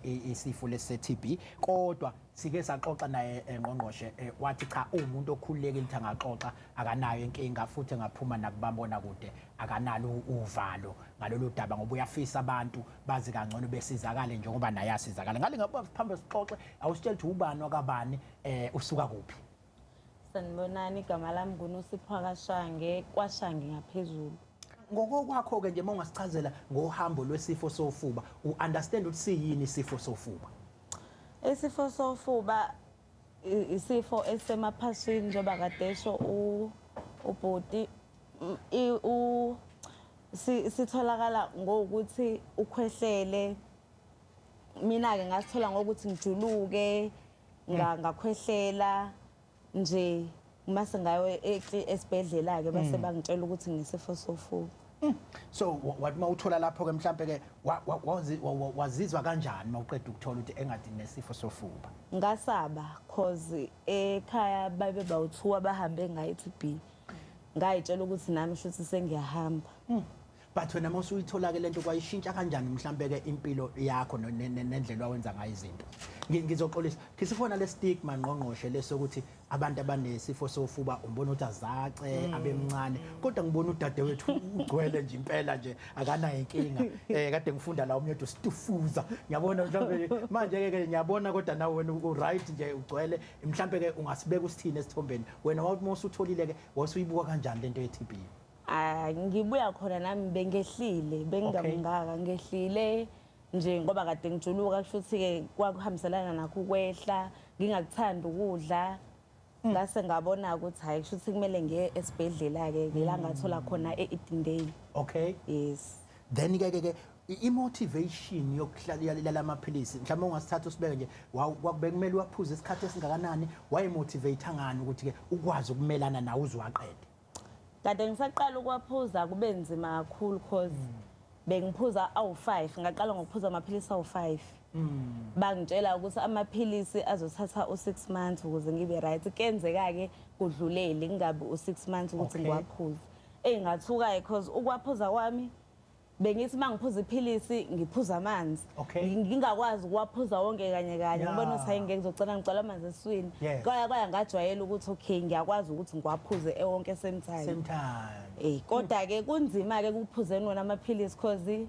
isifo lesi TB, kodwa sike saxoxa naye, ngqongqoshe, wathi cha, umuntu okhululekile ukuthi angaxoxa, akanayo inkinga, futhi engaphuma nakubambona kude, akanalo uvalo ngalolu daba, ngoba uyafisa abantu bazi kangcono, besizakale njengoba naye asizakala ngale. Ngoba phambi sixoxe, awusitshela ukuthi ubani wakabani, usuka kuphi? Sanibonani, igama lami nguNosipho kaShange, kwaShange ngaphezulu. Ngokokwakho-ke nje, uma ungasichazela ngohambo lwesifo sofuba, u-understand ukuthi siyini isifo sofuba? Isifo sofuba isifo esemaphashini, njengoba kade esho ubhuti. Sitholakala ngokuthi ukhwehlele. Mina-ke ngasithola ngokuthi ngijuluke, ngakhwehlela nje, mase ngayo esibhedlela-ke, base bangitshela ukuthi nginesifo sofuba. So wathi uma uthola lapho-ke, mhlampe-ke wazizwa kanjani uma uqeda ukuthola ukuthi engathi nesifo sofuba? Ngasaba, cause ekhaya babe bawuthuwa bahambe ngayo i-TB, ngayitshela ukuthi nami shuthi sengiyahamba. But wena uma usuyithola-ke lento, kwayishintsha kanjani mhlampe-ke impilo yakho nendlela owenza ngayo izinto? Ngizoxolisa, kisikhona le stigma, ngqongqoshe, lesokuthi abantu abanesifo sofuba umbona ukuthi azace abemncane, kodwa ngibona udadewethu ugcwele nje impela nje, akanayo inkinga. Kade ngifunda la umnyodo situfuza, ngiyabona mhlambe manje ke ngiyabona, kodwa nawe wena u right nje, ugcwele. Mhlambe ke ungasibeka usithini esithombeni wena, wathi uma usutholile ke wasuyibuka kanjani lento ye-TB? Ah, ngibuya khona nami bengehlile, bengingamngaka, ngehlile nje ngoba kade ngijuluka, kusho ukuthi-ke kwakuhambiselana nakho ukwehla, ngingakuthandi ukudla. Ngase ngabona ukuthi hhayi, kusho ukuthi kumele ngiye esibhedlela-ke, ngila ngathola khona e-Edendale. Yes. Then ke i-motivation yokuhlala amaphilisi, mhlawumbe ungasithatha usibeke nje, kwakubekumele uwaphuze isikhathi esingakanani? Wayimotivate ngani ukuthi ke ukwazi ukumelana nawo uziwaqede? Kade ngisaqala ukuwaphuza kube nzima kakhulu, cause bengiphuza awu-5. Ngaqala ngokuphuza amaphilisi awu-5. Bangitshela ukuthi amaphilisi azothatha u-6 months ukuze ngibe right. Kenzeka-ke kudlulele, kungabi u-6 months ukuthi ngiwaphuze. Eyi, ngathuka-ke, cause ukuwaphuza kwami bengithi uma ngiphuza iphilisi ngiphuza amanzi. Ngingakwazi ukuwaphuza wonke kanye kanye. Ngibona ukuthi hayi, ngeke, ngizocela ngicela amanzi esiswini. Kwaya ngajwayela ukuthi okay, ngiyakwazi ukuthi ngiwaphuze ewonke same time. Same time. Kodwa ke kunzima ke ukuphuzeni wona amaphilisi, cause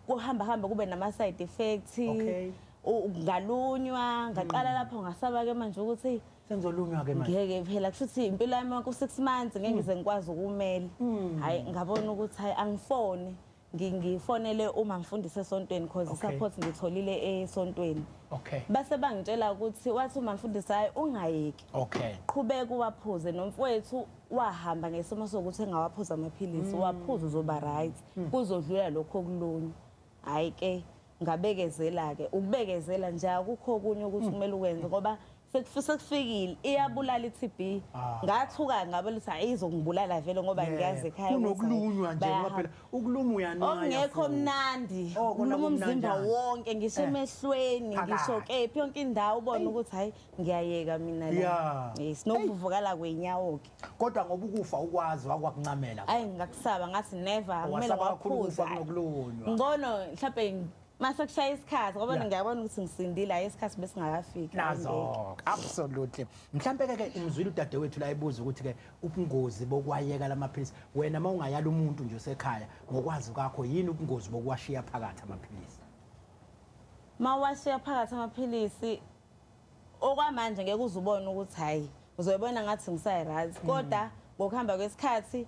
kuhamba hamba kube nama side effects. Ngalunywa, ngaqala lapho ngasaba ke manje ukuthi Sengizolunywa ke manje. Ngeke phela, kushuthi impilo yami yonke u6 months ngeke ngize ngikwazi ukumela. Hayi, ngabona ukuthi hayi, angifone, ngifonele uma ngifundise esontweni, cause support ngitholile esontweni. Base bangitshela ukuthi, wathi uma mfundisi, hayi, ungayeki, qhubeka uwaphuze. Nomfowethu wahamba ngesimo sokuthi engawaphuza amaphilisi, waphuza, uzoba right, kuzodlula lokho okulunywa. Hayi ke, ngabekezela-ke, ukubekezela nje, akukho okunye ukuthi kumele ukwenze ngoba sekufikile, iyabulala i-TB. Ngathuka, ngabona ukuthi hayi, izongibulala vele ngoba ngiyazi ekhaya ukuthi Kunokulunywa nje ngoba phela ukuluma uyanwaya okungekho futhi. Mnandi. Oh, kona Kuluma umzimba kumnanjana. wonke, ngisho emehlweni, ngisho Phakathi. kephi, yonke indawo, ubone ukuthi hayi, ngiyayeka mina la. Yes, nokuvuvukala kwenyawo-ke. Kodwa ngoba ukufa ukwazi wakwakuncamela. Ayi, ngakusaba, ngathi never, kumele Wasaba kakhulu waphuza. ukufa kunokulunywa. Ngcono mhlawumbe mase kushaya isikhathi ngoba ngiyabona ukuthi ngisindile, hayi, isikhathi besingakafiki. Nazo, absolutely. Mhlambe ke umzwile udadewethu la ebuza ukuthi ke ubungozi bokwayeka lamaphilisi. Wena mawungayala umuntu nje osekhaya, ngokwazi kwakho, yini ubungozi bokuwashiya phakathi amaphilisi? Mawashiya phakathi amaphilisi, okwamanje ngeke uze ubone ukuthi hayi, uzoyibona ngathi ngisayi-right, kodwa ngokuhamba kwesikhathi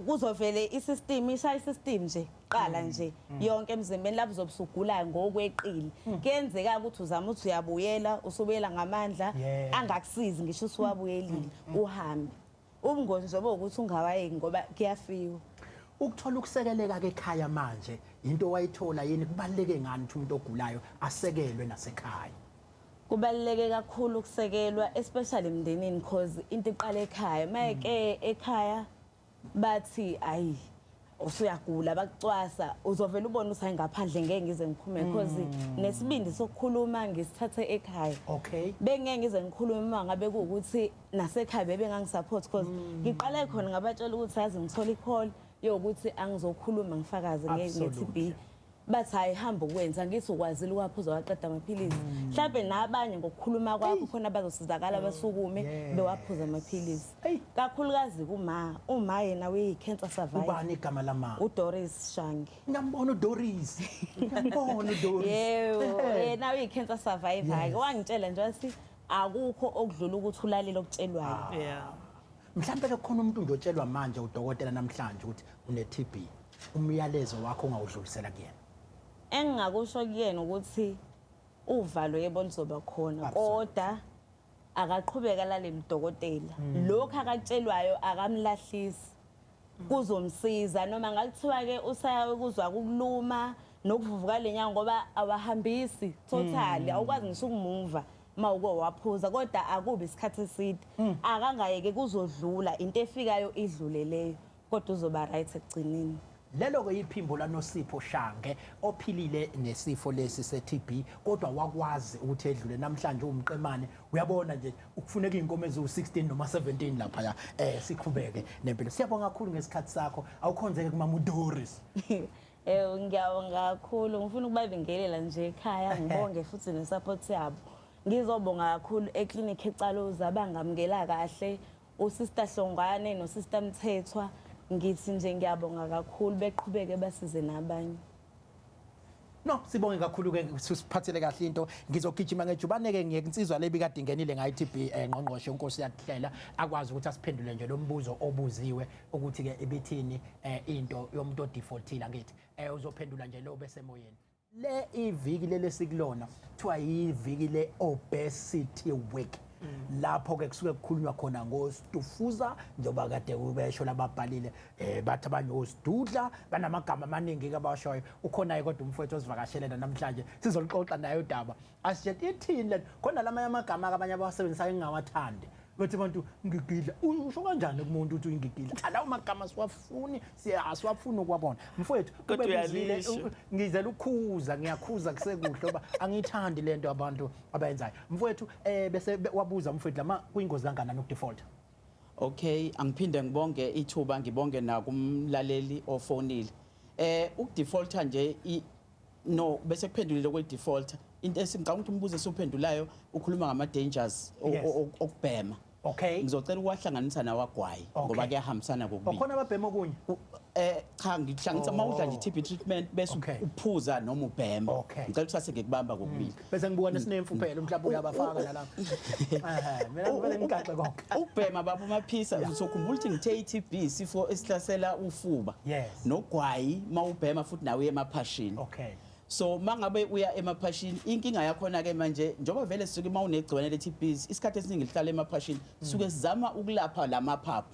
kuzovele i-system ishaya, i-system nje qala nje yonke emzimbeni, lapho uzobe usugula ngokweqile. Kuyenzeka ukuthi uzama ukuthi uyabuyela, usubuyela ngamandla angakusizi ngisho usuwabuyelile uhambe. Ubungozi nje bokuthi ungawayeki ngoba kuyafiwa. Ukuthola ukusekeleka ke ekhaya manje, into wayithola yini? Kubaluleke ngani ukuthi umuntu ogulayo asekelwe nasekhaya? Kubaluleke kakhulu ukusekelwa, especially emndenini, cause into iqala ekhaya. Mayeke ekhaya bathi ayi, usuyagula, bakucwasa, uzovela ubone ukuthi hayi, ngaphandle ngeke ngize ngiphume, cause nesibindi sokukhuluma ngisithathe ekhaya. Bengeke ngize ngikhulume uma ngabe kuwukuthi nasekhaya bebengangisupport, cause ngiqale khona ngabatshela ukuthi yazi ngithola i-call yokuthi angizokhuluma, ngifakaze nge-TB. Bathi hayi, hamba ukwenza, ngithi ukwazile ukwaphuza waqeda amaphilisi, mhlawumbe nabanye ngokukhuluma kwakho khona bazosizakala, basukume bewaphuza amaphilisi. Kakhulukazi kuma uma yena uyi-cancer survivor. Ubani igama lama? UDoris Shange. Ngiyambona uDoris, ngiyambona uDoris. Yebo, yena uyi-cancer survivor-ke. Wangitshela nje, wathi akukho okudlula ukuthi ulalele okutshelwayo. Mhlawumbe ke khona umuntu nje otshelwa manje udokotela namhlanje ukuthi une-TB, umyalezo wakho ongawudlulisela kuyena? Engingakusho kuyena ukuthi uvalo yebo luzoba khona, kodwa akaqhubeka laleli udokotela, lokhu akakutshelwayo akamlahlisi, kuzomsiza. Noma ngakuthiwa-ke usayakuzwa ukuluma nokuvuvuka lenyanga, ngoba awahambisi totally, awukwazi ngisho ukumuva uma uke waphuza, kodwa akubi isikhathi eside, akangayeke, kuzodlula, into efikayo idlule leyo, kodwa uzoba right ekugcineni. Lelo-ke iphimbo laNosipho Shange, ophilile nesifo lesi se-TB, kodwa wakwazi ukuthi edlule. Namhlanje uwumqemane, uyabona nje ukufuneka iy'nkomo eziwu-16 noma 17 laphaya. Siqhubeke nempilo. Siyabonga kakhulu ngesikhathi sakho. Awukhonzeke kumama uDoris. Ngiyabonga kakhulu. Ngifuna ukubabingelela nje ekhaya, ngibonge futhi ne-support yabo. Ngizobonga kakhulu eklinikhi eCaluza, abangamukela kahle, uSister Hlongwane noSister Mthethwa. Ngithi nje ngiyabonga kakhulu, beqhubeke basize nabanye. No, sibonge kakhulu ke, siphathele kahle into. Ngizogijima ngejubane ke ngiye insizwa lebi kade ingenile ngayi TB, ngqongqoshe uNkosi yakuhlela akwazi ukuthi asiphendule nje lo mbuzo obuziwe ukuthi ke ibithini into yomuntu odefaultile. Angithi uzophendula nje lo besemoyeni. Le iviki leli sikulona kuthiwa yiviki le obesity week, lapho ke kusuke kukhulunywa khona ngostufuza, njengoba kade ubesho lababhalile, bathi abanye osidudla, banamagama amaningi ke abashoyo. Ukhona kodwa umfowethu osivakashelela namhlanje, sizoluxoxa naye udaba, asitshele ithini le khona lamanye amagama abanye abawasebenzisayo engingawathandi, bethi abantu ngigidla. Usho kanjani kumuntu ukuthi uyingigidla? Lawo magama siwafuni, asiwafuni ukuwabona, mfowethu. Kodwa Ube buzile, uyalisho. Ngizela ukukhuza, ngiyakhuza kusekuhle ngoba angiyithandi lento abantu abayenzayo, mfowethu. Bese wabuza umfowethu lama kuyingozi kangakanani ukudefault. Okay, angiphinde ngibonge ithuba, ngibonge nakumlaleli ofonile. Ukudefaulta nje no bese kuphendulile kwe default. Into esingicabanga ukuthi umbuzo esuphendulayo ukhuluma ngama dangers okubhema. Okay. Ngizocela ukuwahlanganisa nawagwayi ngoba kuyahambisana kokubili. Okhona ababhema okunye? Cha, ngihlanganisa uma udla nje TB treatment bese uphuza noma ubhema. Ngicela ukuthi sase ngikubamba kokubili. Bese ngibuka nesinemfu phela, mhlawumbe uyabafaka nalapho. Mina ngivele ngigaxe konke. Ukubhema, baba Maphisa, uzokhumbula ukuthi ngithe i-TB isifo esihlasela ufuba. Nogwayi mawubhema futhi nawe uye emaphashini. So mangabe uya emaphashini, inkinga yakhona ke manje, njengoba vele sisuke uma unegciwane le-TB isikhathi esiningi lihlala emaphashini, sisuke sizama ukulapha lamaphaphu.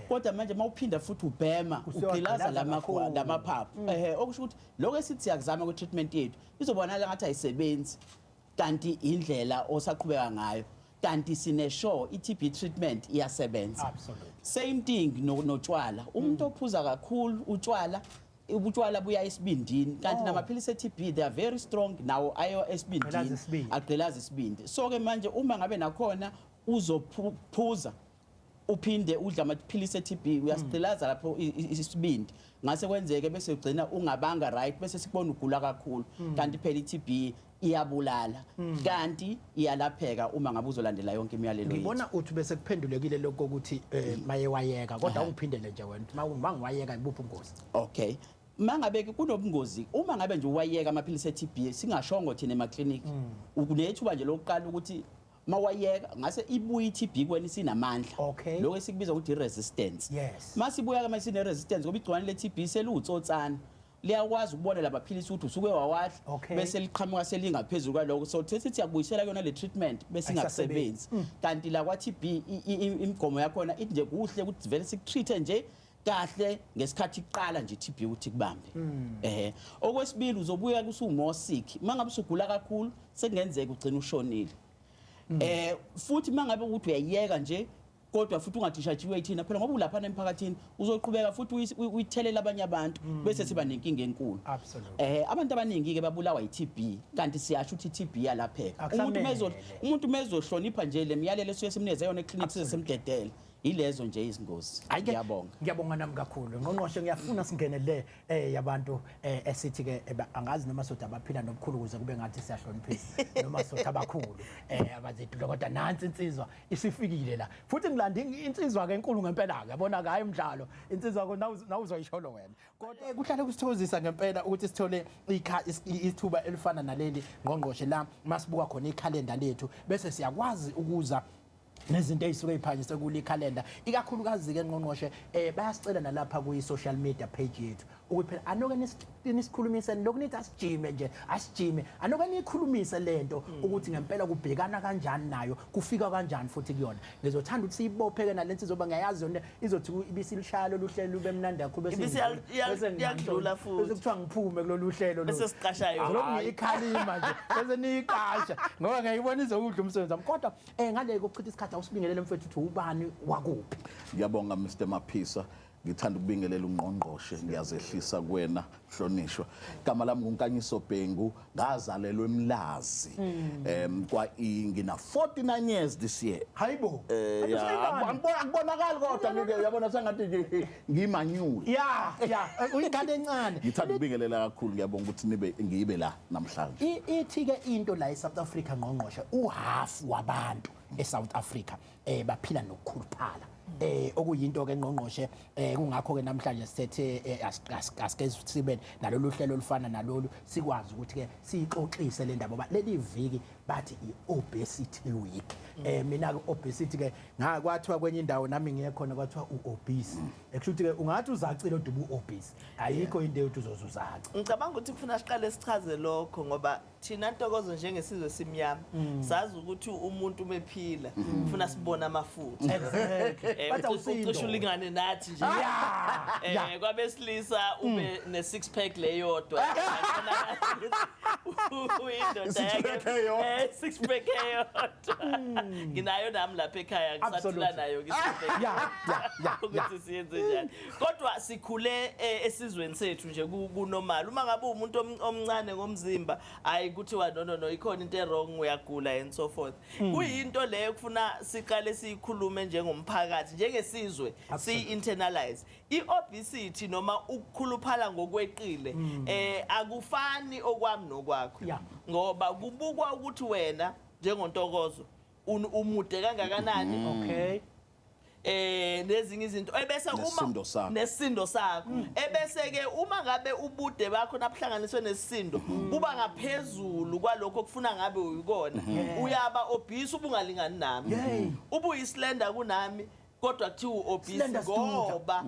Kodwa manje mawuphinda futhi ubhema, ugqilaza Usuyawagqilaza lamaphaphu. Okusho ukuthi lokho esithi siyakuzama kwi-treatment yethu izobonakala ngathi ayisebenzi, kanti indlela osaqhubeka ngayo, kanti sine sure i-TB treatment iyasebenza. Same thing notshwala. Umuntu ophuza kakhulu utshwala, ubutshwala buya esibindini, kanti namaphilisi e-TB, they are very strong, nawo ayo esibindini. Agqilaza isibindi. Agqilaza isibindi. So ke manje uma ngabe nakhona uzophuza uphinde udla amaphilisi e-TB, uyasigqilaza lapho isibindi, ngase kwenzeke bese ugcina ungabanga right, bese sikubona ugula kakhulu, kanti phela i-TB iyabulala, kanti iyalapheka uma ngabe uzolandela yonke imiyalelo yethu. Ngibona uthi bese kuphendulekile lokho ukuthi maye wayeka, kodwa ungiphindele nje wena mangiwayeka ibuphi ubungozi? Okay, mangabe ke kunobungozi uma ngabe nje uwayeka amaphilisi e-TB, singashongo thina emakliniki, unethuba nje lokuqala ukuthi mawayeka ngase ibuye i-TB kuwena isinamandla. Lokho esikubiza ukuthi i-resistance. Masibuya ke mase resistance, ngoba igciwane le-TB seluwutsotsana, liyakwazi ukubona lamaphilisi ukuthi usuke wawadla, bese liqhamuka selingaphezulu kwalokho. So sithi siyakubuyisela kuyona le treatment bese ingakusebenzi. Kanti la kwa-TB imigomo yakhona ithi nje kuhle ukuthi vele sikutreat nje kahle ngesikhathi iqala nje i-TB ukuthi kubambe. Okwesibili, uzobuya kusu-more sick. Mangabe usugula kakhulu, sekungenzeka ugcine ushonile. Futhi mangabe ukuthi uyayeka nje kodwa futhi ungadishajiwe thina phela, ngoba ulapha emphakathini uzoqhubeka futhi uyithelela abanye abantu, bese siba nenkinga enkulu. Abantu abaningi ke babulawa i-TB, kanti siyasho ukuthi i-TB iyalapheka. Akusamele. Umuntu mezohlonipha nje le miyalelo esuke simnikeze yona eclinic, sisemdedele. Ilezo nje izingozi. Hhayi-ke, Ngiyabonga. Ngiyabonga nami kakhulu. Ngqongqoshe, ngiyafuna singene le yabantu esithi ke angazi noma sothi abaphila nobukhulu ukuze kube ngathi siyahloniphisa, noma sothi abakhulu abazidula, kodwa nansi insizwa isifikile la. Futhi ngilanda insizwa ke enkulu ngempela ke, yabona ke, hayi umdlalo. Insizwa ko nawuzoyisholo wena. Kodwa kuhlale kusithokozisa ngempela ukuthi sithole ithuba elifana naleli, ngqongqoshe, la masibuka khona ikhalenda lethu bese siyakwazi ukuza nezinto ey'suke y'phanyiswe kule ikhalenda, ikakhulukazi ke ngqongqoshe, bayasicela nalapha kwi-social media page yethu ukuthi phela anoke nisikhulumise lokhu, nithi asijime nje, asijime, anoke niyikhulumise lento ukuthi ngempela kubhekana kanjani nayo, kufika kanjani futhi kuyona. Ngizothanda ukuthi siyibopheke nale nsizwa, ngiyayazi yona izothi ibisilishaya lolu hlelo lube mnandi kakhulu, bese Ibisi bese iyakudlula futhi. Bese kuthiwa ngiphume kulolu hlelo lolu. Bese siqasha yona. Lokhu ngiyikhalima nje bese niyiqasha ngoba ngiyayibona izokudla umsebenzi wami. Kodwa ngale kokuchitha isikhathi, awusibingelele mfethu, uthi ubani wakuphi? Ngiyabonga Mr Maphisa. Ngithanda ukubingelela ungqongqoshe, ngiyazehlisa kuwena hlonishwa. Igama lami nguNkanyiso Bhengu, ngazalelwa eMlazi. Kwa ngina 49 years this year. Hayibo. Kanti useyingane? Akubonakali kodwa ngike uyabona sengathi nje ngimanyule. Ya, ya, uyingane encane. Ngithanda ukubingelela kakhulu, ngiyabonga ukuthi nibe ngibe la namhlanje. Ithi ke into la eSouth Africa, ngqongqoshe, uhalf wabantu eSouth Africa baphila nokukhuluphala. Okuyinto ke ngqongqoshe, kungakho ke namhlanje sithethe asike sibe nalolu hlelo olufana nalolu, sikwazi ukuthi ke siyixoxise le ndaba, ngoba leli viki bathi i-obesity week. Mina ke obesity ke ngakwathiwa kwenye indawo nami ngiye khona kwathiwa u-obese. Ekusho ukuthi ke ungathi uzacile kodwa ubu-obese. Ayikho into yokuthi uzozuzaca. Ngicabanga ukuthi kufuna siqale sichaze lokho, ngoba thina Ntokozo njengesizwe simnyama sazi ukuthi umuntu umephila ufuna sibone amafutha. Bathi awusindo. Ucishe ulingane nathi nje. Kwabesilisa ube ne six pack leyodwa. Uyindoda Six pack yake. eyodwa. Six pack eyodwa. Nginayo nami lapha ekhaya, ngisathula nayo ke six pack. Ya, ya, ya, ya. Ukuthi siyenze njani. Kodwa sikhule esizweni sethu nje kunormal. Uma ngabe umuntu omncane ngomzimba, hayi kuthiwa no no no, ikhona into wrong, uyagula and so forth. Kuyinto leyo kufuna siqale siyikhulume njengomphakathi, njengesizwe, si internalize. I-obesity noma ukukhuluphala ngokweqile akufani okwami nokwakho. Ngoba kubukwa ukuthi wena njengontokozo Umude kangakanani. Okay. Nezinye izinto ebese uma Nesindo sakho. Nesindo sakho, ebese ke uma ngabe ubude bakho nabuhlanganiswe nesisindo kuba ngaphezulu kwalokho okufuna ngabe uyikona, uyaba obese, ubungalingani nami. Yey. Ubuyislender kunami, kodwa kuthiwa u-obese Slender sidudla.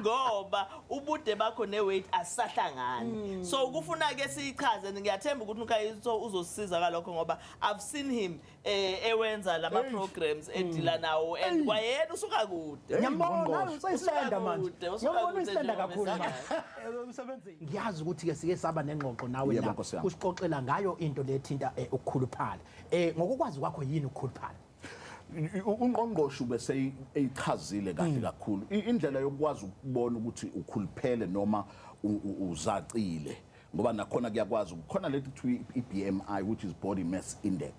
Ngoba ubude bakho ne-weight asahlangani. So kufuna ke siyichaze. Ngiyathemba ukuthi uNkayiso uzosisiza kalokho, ngoba I've seen him ewenza lama programs edila nawo, and kwayena usuka kude. Ngiyambona. Ngqongqoshe. Useyislender manje. Usuka kude, usuka Ngiyambona, kude uyislender njengoba kakhulu manje. esakayo. Umsebenzini. Ngiyazi ukuthi ke sike saba nengxoxo nawe Yebo, la Nkosi yami. usixoxela ngayo into lethinta ukukhuluphala. Ngokukwazi kwakho, yini ukukhuluphala? Ungqongqoshe ubese eyichazile kahle kakhulu indlela yokwazi ukubona ukuthi ukhuluphele noma uzacile, ngoba nakhona kuyakwazi, khona leti kuthiwa i-BMI, which is body mass index.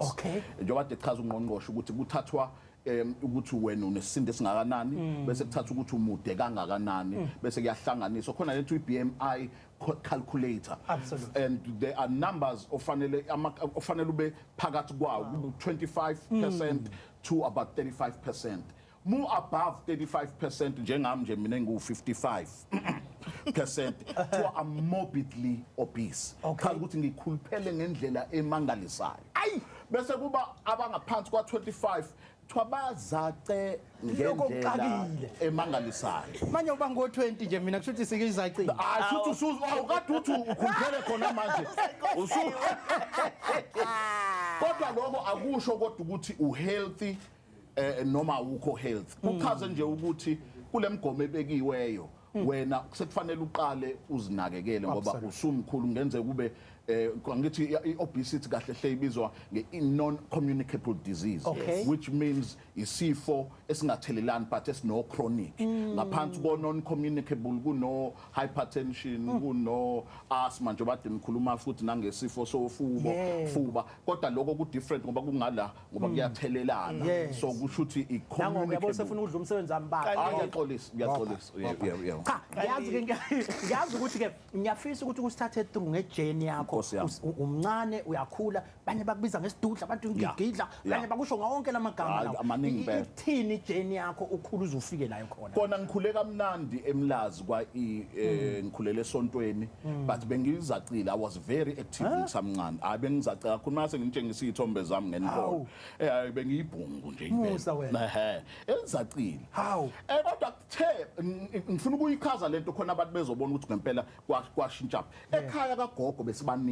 Njengoba kade chaza ungqongqoshe ukuthi kuthathwa ukuthi wena unesisindo esingakanani, bese kuthatha ukuthi umude kangakanani, bese kuyahlanganiswa, khona lethi i-BMI calculator. And there are numbers ofanele ofanele ube phakathi kwawo, kube 25% to about 35%. More above 35%, njengami nje mina ngu 55%, to I'm morbidly obese. Chaza ukuthi ngikhuluphele ngendlela emangalisayo. Ayi! Bese kuba abangaphansi kwa 25, kuthiwa bazace Lokho ngendlela kuxakile. emangalisayo. Manje uba ngo-20 nje mina, kusho ukuthi sike izacile. Hayi, futhi awukade uthi ukhuluphele khona manje. Kodwa lokho akusho kodwa ukuthi uhealthy noma awukho healthy. Kuchaze nje ukuthi kule mgomo ebekiweyo wena sekufanele uqale uzinakekele, ngoba usumkhulu, kungenzeka kube ngithi i-obesity kahle hle ibizwa nge-non communicable disease, which means isifo esingathelelani but esino chronic. Ngaphansi ko non communicable kuno hypertension, kuno asthma, njengoba kade nikhuluma futhi nangesifo sofubo fuba, kodwa lokho ku different ngoba kungala, ngoba kuyathelelana. So kusho ukuthi i Nangoku yabo communicable. sefuna ukudla umsebenzi wami baba. Ah, ngiyaxolisa, ngiyaxolisa, yeah, yeah. Cha, ngiyazi ke, ngiyazi ukuthi ke ngiyafisa ukuthi kusithathe through ngejourney yakho. Nkosi yami. Umncane, uyakhula, banye bakubiza ngesidudla, abantu ngigidla, banye bakusho ngawonke lamagama Hayi, lawo. amaningi impela. Ithini ijourney yakho, ukhula uze ufike la khona? Kona ngikhule kamnandi eMlazi kwa ngikhulele esontweni, but bengizacile. I was very active ngisamncane. Hayi, bengizace kakhulu, mase ngitshengisa izithombe zami ngenikolo. Hawu. Bengiyibhungu nje. Musa wena. Ehe, elizacile. Hawu. Kodwa kuthe ngifuna ukuyichaza lento khona abantu bezobona ukuthi ngempela kwashintsha ekhaya kagogo besibaningi.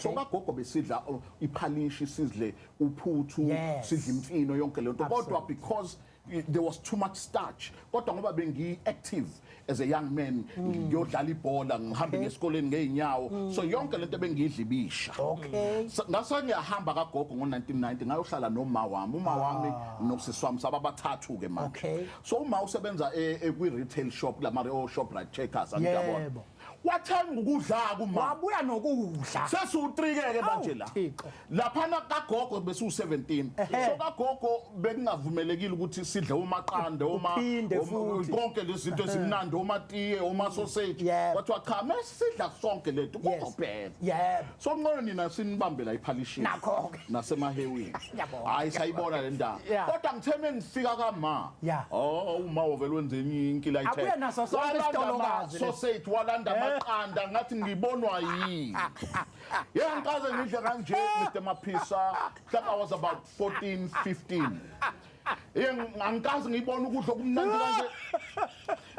So kagogo besidla iphalishi, sidle uphuthu, sidle imfino, yonke lento, kodwa because there was too much starch, kodwa ngoba bengiyi-active as a young man, ngiyodlala ibhola, ngihambe ngesikoleni ngey'nyawo, so yonke lento bengiyidla ibisha. Ngase ngiyahamba kagogo ngo-1990, ngayohlala noma wami, uma wami nosisi wami, sababathathu-ke manje. So uma usebenza kwi-retail shop, lamari o-Shoprite, Checkers, angiyabona. Wathenga ukudla kuma. Wabuya nokudla. Sesiwu-3 ke manje la. Thixo. Laphana kagogo besiwu-17. So kagogo bekungavumelekile ukuthi sidle umaqanda, uma Uphinde futhi. konke lezi zinto ezimnandi, omatiye, oma-sausage. Kwathiwa cha, mesidla sonke lento kuzophela. So ngcono nina sinibambe la iphalishini Nakho-ke. nasemahewini. Ngiyabonga. Hayi, sayibona le ndaba. Kodwa ngithe mengifika kama, oh, uma uvele wenze enye inkila. Abuya naso sonke isitolokazi lesi. Sausage, walanda amaqanda, ngathi ngibonwa yini. Yeah, ngikaze ngidle kanje, Mr Maphisa, mhlawumbe I was about 14 15. Ye, angikaze ngibona ukudla okumnandi kanje.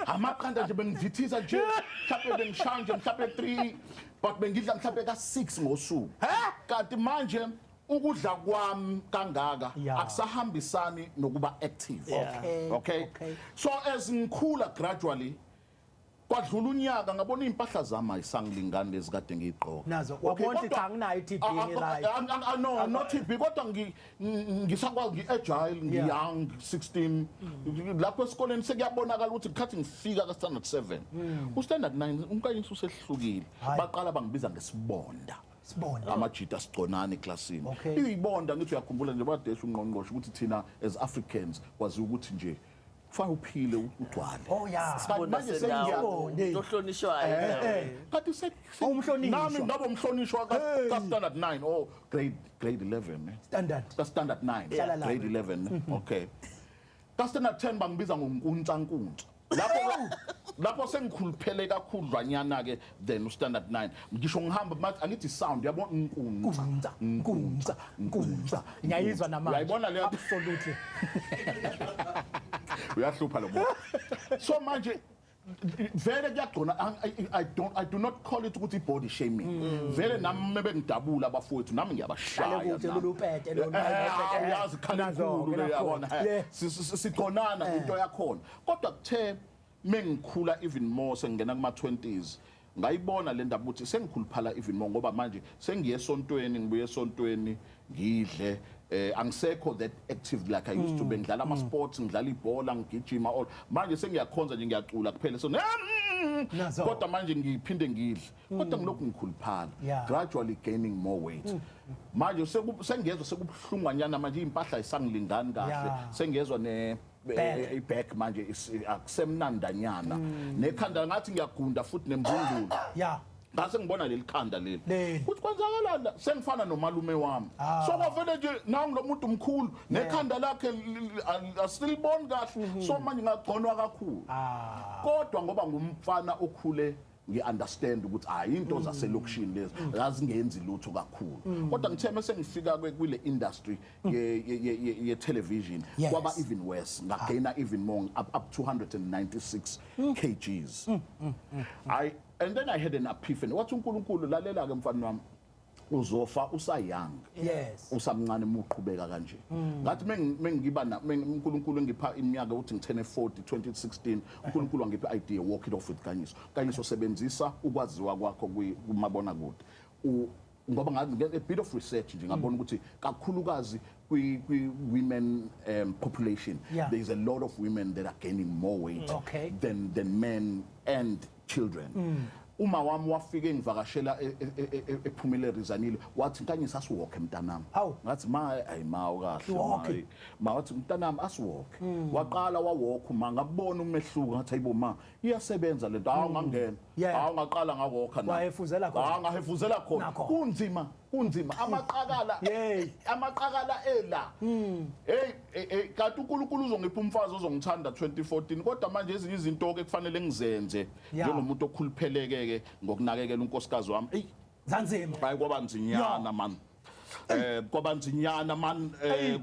Amaqanda nje bengivithisa nje, mhlawumbe bengishaya nje mhlawumbe 3, but bengidla mhlawumbe ka 6 ngosuku. Kanti manje ukudla kwami kangaka akusahambisani nokuba active. Okay. So as ngikhula gradually, kwadlula unyaka, ngabona impahla zami ayisangilingani lezi kade ngiyigqoka. Nazo, Okay, wabona ukuthi kodwa- cha, anginayo i-TB, Ah, ah, ngi-right. ah, ah, no, not TB, kodwa ngisakwazi, ngi-agile, ngi-young, 16 lapho esikoleni sekuyabonakala ukuthi ngikhathi ngifika ka-standard 7, u-standard 9, umkanyisi usehlukile. Hhayi. Baqala bangibiza ngesibonda. Sibonda. Amajita sigconane eklasini. Iyibonda, ngithi uyakhumbula nje badesha ungqongqoshe ukuthi thina as Africans kwaziwa ukuthi nje Kufanele uphile ugcwale. Oh yeah. Kanti manje sengiyabona. Ohlonishwayo. Kanti Umhlonishwa. Nami ngaba umhlonishwa Hey. ka standard 9 or grade 11 eh. Standard. Ka standard 9. Hlala lapho. Grade 11 okay. Ka standard 10 bangibiza ngonkuntsha nkuntsha. Lapho sengikhuluphele kakhudlwanyana ke then u standard 9 ngisho ngihamba mathi angithi sound yabo nkuntsha Nkunza, nkunza, nkunza. Ngiyayizwa namanje. Uyayibona leyo? Absolutely. Uyahlupha lo muntu. So manje vele kuyagcona, I do not call it ukuthi body shaming. Vele nami mebengidabula abafowethu nami ngiyabashaya. Hlale kude nami. kulupete lolu. Uyazi khale Nazo-ke inkulu le nakhona. yabona. Yeah. Sigconana into yakhona. Kodwa kuthe mengikhula even more sengingena kuma 20s ngayibona le ndaba ukuthi sengikhuluphala even more ngoba manje sengiye esontweni, ngibuye esontweni ngidle, angisekho that active like I used to be. Ngidlala ama sports, ngidlala ibhola, ngigijima all. Manje sengiyakhonza nje, ngiyacula kuphela, so Nazo. kodwa manje ngiphinde ngidle, kodwa ngilokhu ngikhuluphala, gradually gaining more weight. Manje sengiyezwa sekubuhlungwanyana manje, impahla isangilingani kahle. Sengiyezwa ne Back. I-back manje akusemnandanyana, nekhanda ngathi ngiyagunda futhi nembungulu. Ngase ngibona leli khanda leli Leli. kuthi kwenzakalani la? Sengifana nomalume wami. So kwavele nje nangu lo muntu mkhulu nekhanda lakhe asiliboni kahle, so manje ngagconwa kakhulu. Kodwa ngoba ngumfana okhule ngi-understand ukuthi hayi, into zaselokishini lezi azingenzi lutho kakhulu, kodwa ngithe mase ngifika kule industry ye-television kwaba even worse, ngagaina even more, up 296 kgs. I and then I had an epiphany. Wathi uNkulunkulu, lalela ke mfana wami, uzofa usayoung, usamncane uma uqhubeka kanje. Ngathi mengiba uNkulunkulu engipha iminyaka ukuthi ngithene 40 2016, uNkulunkulu wangipha idea, walk it off with Nkanyiso. Nkanyiso, sebenzisa ukwaziwa kwakho kumabona kude. Ngoba ngathi a bit of research nje ngabona ukuthi kakhulukazi kwi women population there is a lot of women that are gaining more weight than men and children. Uma wami wafike ngivakashela ephumile Rizanile, wathi, "Nkanyiso, asiwalke mntanami." Hawu. Ngathi, "Ma, ayi ma, ukahle." Walk. Ma wathi, "Mntanami, asiwalke." Waqala wawalk ma, ngabona umehluko, ngathi, "Hayibo ma, iyasebenza lento." Hawu, ngangena. Hawu, ngaqala ngawalka na. Wayefuzela khona. Hawu, ngahefuzela khona. Nakho. Kunzima, kunzima, amaqakala amaqakala ela. Hey hey, kanti uNkulunkulu uzongipha umfazi ozongithanda 2014, kodwa manje ezinye izinto ke kufanele ngizenze njengomuntu okhulupheleke ke ngokunakekela unkosikazi wami. Ey, Zanzima. Hayi, kwaba nzinyana man, kwaba nzinyana man,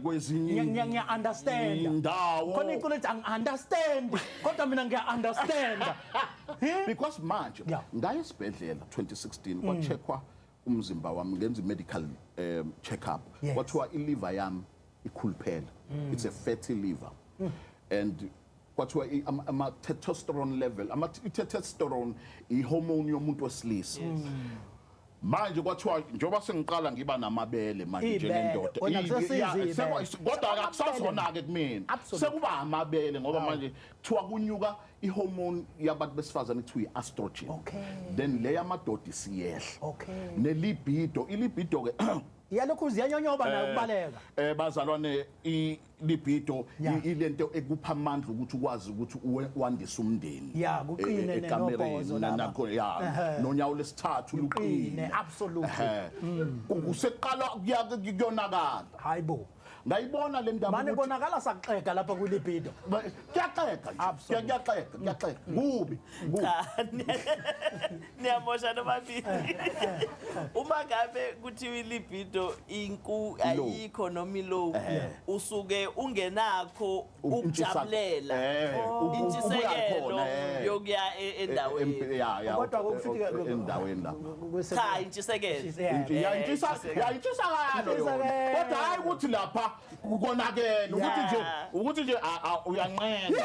kwezinye Ngiya understand. indawo. Khona iculo ethi angi-understand, kodwa mina ngiya-understand. Because manje ngaya esibhedlela 2016, kwacheckwa umzimba wami, ngenza i-medical check up. Kwathiwa i-liver yami ikhuluphele, it's a fatty liver, and kwathiwa ama testosterone level, ama testosterone i-hormone yomuntu wesilisa. Manje kwathiwa njengoba sengiqala ngiba namabele manje Ibele. njengendoda. Wena kusesiza ibele. Kodwa akusazona-ke kumina. Absolutely. Sekuba amabele ngoba manje kuthiwa kunyuka ihormone yabantu besifazane kuthiwa i-estrogen, then le yamadoda isiyehla. Nelibido, ilibido ke Iyalokhu ziyanyonyoba nayo ukubaleka. Bazalwane, ilibido ilento ekupha amandla ukuthi ukwazi ukuthi wandise umndeni. Ya, kuqine Ekamereni, nenobhozo lapha. nakho ya, nonyawo lesithathu Luqine, luqine. Absolutely. Kuseqala kuyonakala. Hayibo. Ngayibona le ndaba Mane ukuthi konakala sakuxega lapha kwilibido. Kuyaxega nje. Absolutely. Kuyaxega, kuyaxega, kubi kubi. Cha, niyamosha nobabili. Uma ngabe kuthiwa ilibido inku Low. ayikho noma ilow, usuke ungenakho ukujabulela Ukuya intshisekelo khona, yokuya endaweni. Ya, Kodwa kufika endaweni lapho. Cha, intshisekelo. Ya, intshisakalo yona, Intshisakelo. kodwa hayi ukuthi lapha konakele, ukuthi nje uyanqena.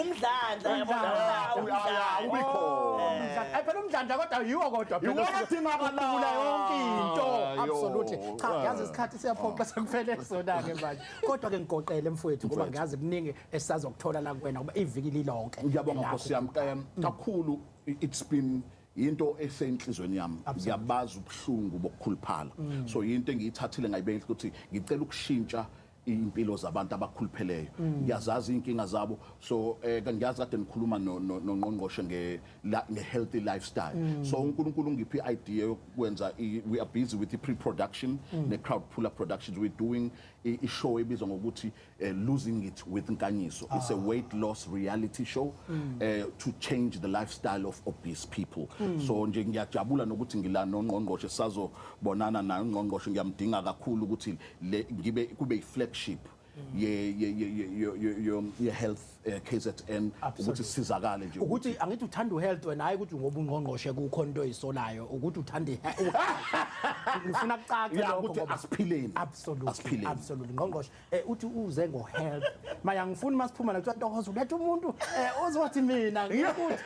Umdlandla, yabona, Ya, umdlandla. ubi khona. Umdlandla. Phela umdlandla kodwa yiwo, kodwa phela Iwona odingakalayo. Ukhula yonke into. Absolutely. Cha, yazi isikhathi siyaphoqa, sekuphele sona ke manje. Kodwa ke ngigoqele mfowethu ngoba Mfowethu. ngiyazi kuningi esisazokuthola la kuwena ngoba iviki lilonke. Ngiyabonga Nakho. Nkosi yami, kakhulu. It's been into esenhlizweni yami, ngiyabazi ubuhlungu bokukhuluphala, so into engiyithathile ngayibeka ukuthi ngicela ukushintsha. Impilo zabantu abakhulupheleyo, ngiyazazi inkinga zabo. So ngiyazi kade nikhuluma nongqongqoshe nge healthy lifestyle. So uNkulunkulu ungiphe idea yokwenza we are busy with the pre-production ne Crowd Puller Productions. We're doing i show ebizwa ngokuthi Losing It with Nkanyiso. It's a weight loss reality show to change the lifestyle of obese people. So nje ngiyajabula nokuthi ngila nongqongqoshe, sazobonana naye ungqongqoshe. Ngiyamdinga kakhulu ukuthi le ngibe kube i flagship ye health KZN ukuthi sisizakale nje. Ukuthi angithi uthanda uhealth wena, hayi ukuthi ngoba ungqongqoshe kukho into oyisolayo, ukuthi uthanda ngifuna kucace Yeah, lokho ukuthi ngoba asiphileni. Absolutely. Asiphileni. Absolutely. Ngqongqoshe, uthi uze ngo-health manje, angifuni masiphuma la kuthiwa Ntokozo uletha umuntu ozothi mina ngikuthi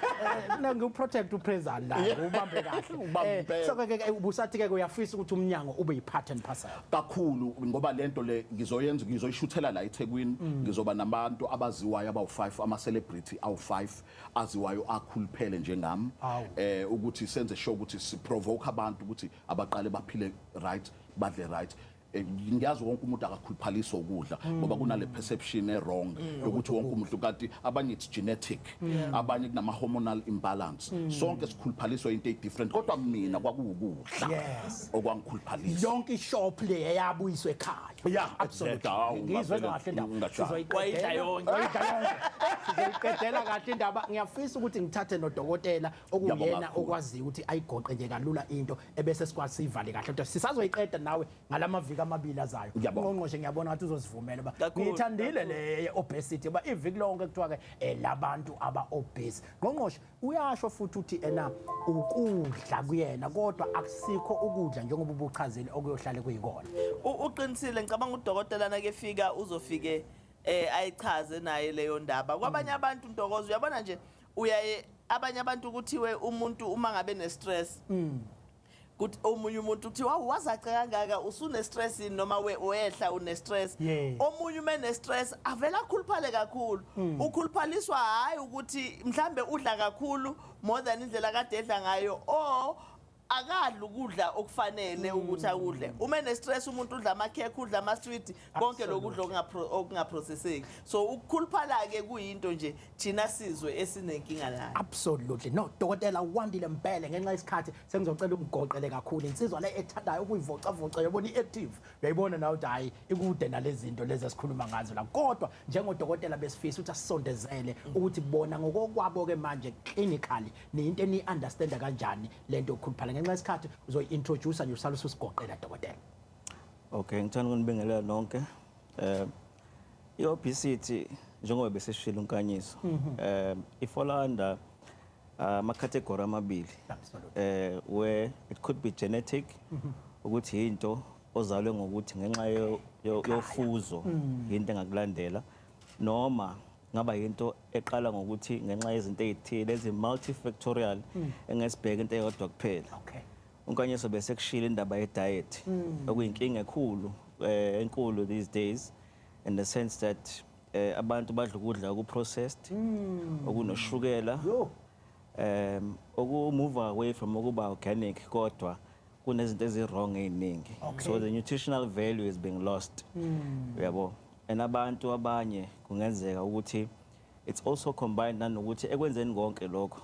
mina ngiprotect upresident la, ubambe kahle. Ubambe impela. So ke ubusathi ke uyafisa ukuthi umnyango ube yi-part and parcel. Kakhulu, ngoba lento le ngizoyenza, ngizoyishuthela la eThekwini. Ngizoba nabantu abaziwayo abawu5, ama celebrity awu5 aziwayo akhuluphele njengami, Awu. ukuthi senze sure ukuthi si provoke abantu ukuthi abaqale baphile right, badle right. Ngiyazi wonke umuntu akakhuluphaliswa ukudla, ngoba kunale perception e wrong yokuthi wonke umuntu, kanti abanye it's genetic, abanye kunama hormonal imbalance. Sonke sikhuluphaliswa into e different, kodwa mina kwakuwukudla okwangikhuluphalisa. Yonke ishop le eyabuyiswa ekhaya. Yeah, Absolutely. exactly. Hawu, Ngizwe ungavele kahle indaba. ungajahi. Wayidla yonke. Wayidla yonke. Sizoyiqedela kahle indaba. Ngiyafisa ukuthi ngithathe nodokotela okuyena Ngiyabonga kakhulu. okwaziyo ukuthi ayigoqe nje kalula into ebese sikwazi siyivale kahle. Kodwa sisazoyiqeda nawe ngalamaviki 2 azayo. Ngiyabonga. Ungqongqoshe, ngiyabona ngathi uzosivumela ba. Kakhulu, Ngiyithandile le obesity ba iviki lonke kuthiwa ke labantu aba obese. Ngqongqoshe, uyasho futhi uthi ena ukudla kuyena, kodwa akusikho ukudla njengoba ubuchazile okuyohlale kuyikona. Uqinisile, ngicabanga udokotela nakefika uzofike ayichaze naye leyo ndaba. Kwabanye abantu, Ntokozo, uyabona nje, uyaye abanye abantu kuthiwe umuntu uma ngabe ne-stress, kuthi omunye umuntu kuthiwa wazace kangaka, usune stress yini, noma wehla une stress. Omunye uma ene stress avela akhuluphale kakhulu. Ukhuluphaliswa hayi ukuthi mhlambe udla kakhulu more than indlela kade edla ngayo, or akadli ukudla okufanele ukuthi akudle. Uma ene stress umuntu udla amakhekhe, udla amaswidi, konke lokudla okungaprocesseki. So ukukhuluphala ke kuyinto nje thina sizwe esinenkinga nayo. Absolutely. No, Dokotela Wandile Mbele, ngenxa yesikhathi sengizocela ungigoqele kakhulu. Insizwa le ethandayo ukuyivocavoca, uyabona i-active. Uyayibona nawe ukuthi hayi, ikude nalezi zinto lezi esikhuluma ngazo la. Kodwa njengodokotela besifisa ukuthi asisondezele ukuthi bona ngokokwabo ke manje clinically niyinto eni understand kanjani lento yokukhuluphala. Ngenxa yesikhathi uzoyi-introduce nje usale ususigoqela, dokotela. Okay, ngithanda ukunibingelela nonke. I-obesity, njengoba beseshilo uNkanyiso, ifall under ama category amabili. Where it could be genetic, ukuthi into ozalwe ngokuthi ngenxa yofuzo into engakulandela, noma ngaba into eqala ngokuthi ngenxa yezinto ezithile ezi multifactorial engesibheka into eyodwa kuphela. UNkanyiso bese kushila indaba ye diet, okuyinkinga ekhulu enkulu these days, in the sense that abantu badla ukudla oku processed, okunoshukela, oku move away from ukuba organic, kodwa kunezinto ezi wrong eziningi. So the nutritional value is being lost, uyabo. And abantu abanye kungenzeka ukuthi it's also combined nanokuthi ekwenzeni konke lokho,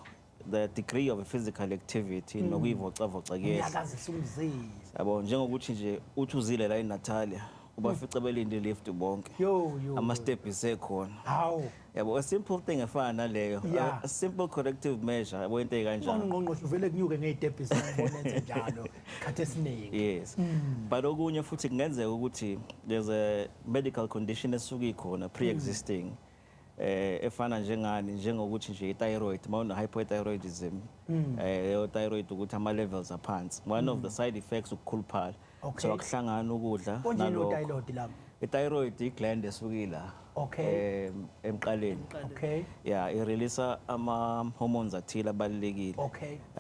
the degree of physical activity nokuyivocavoca kuyehla. Uyakazisa umzimba. Yabo, njengokuthi nje uthi uzile la eNatalia, ubafica belinde lift bonke, Yo yo. ama steps ekhona. Hawu. Yabo, a simple thing efana naleyo, a simple corrective measure, yabo, into Ubona ekanjalo. ungqongqoshe uvele kunyuke ngey'tebhisi ngibona enze njalo khathi esiningi. Yes, but okunye futhi kungenzeka ukuthi there's a medical condition esuke ikhona pre-existing, efana njengani, njengokuthi nje i-thyroid, mawune hypothyroidism, leyo thyroid ukuthi ama levels aphansi, one of the side effects ukukhuluphala. So akuhlangana ukudla Konje nalokho. thyroid lapho? I-thyroid i-gland esuke la emqaleni. Yeah, i-release ama hormones athile abalulekile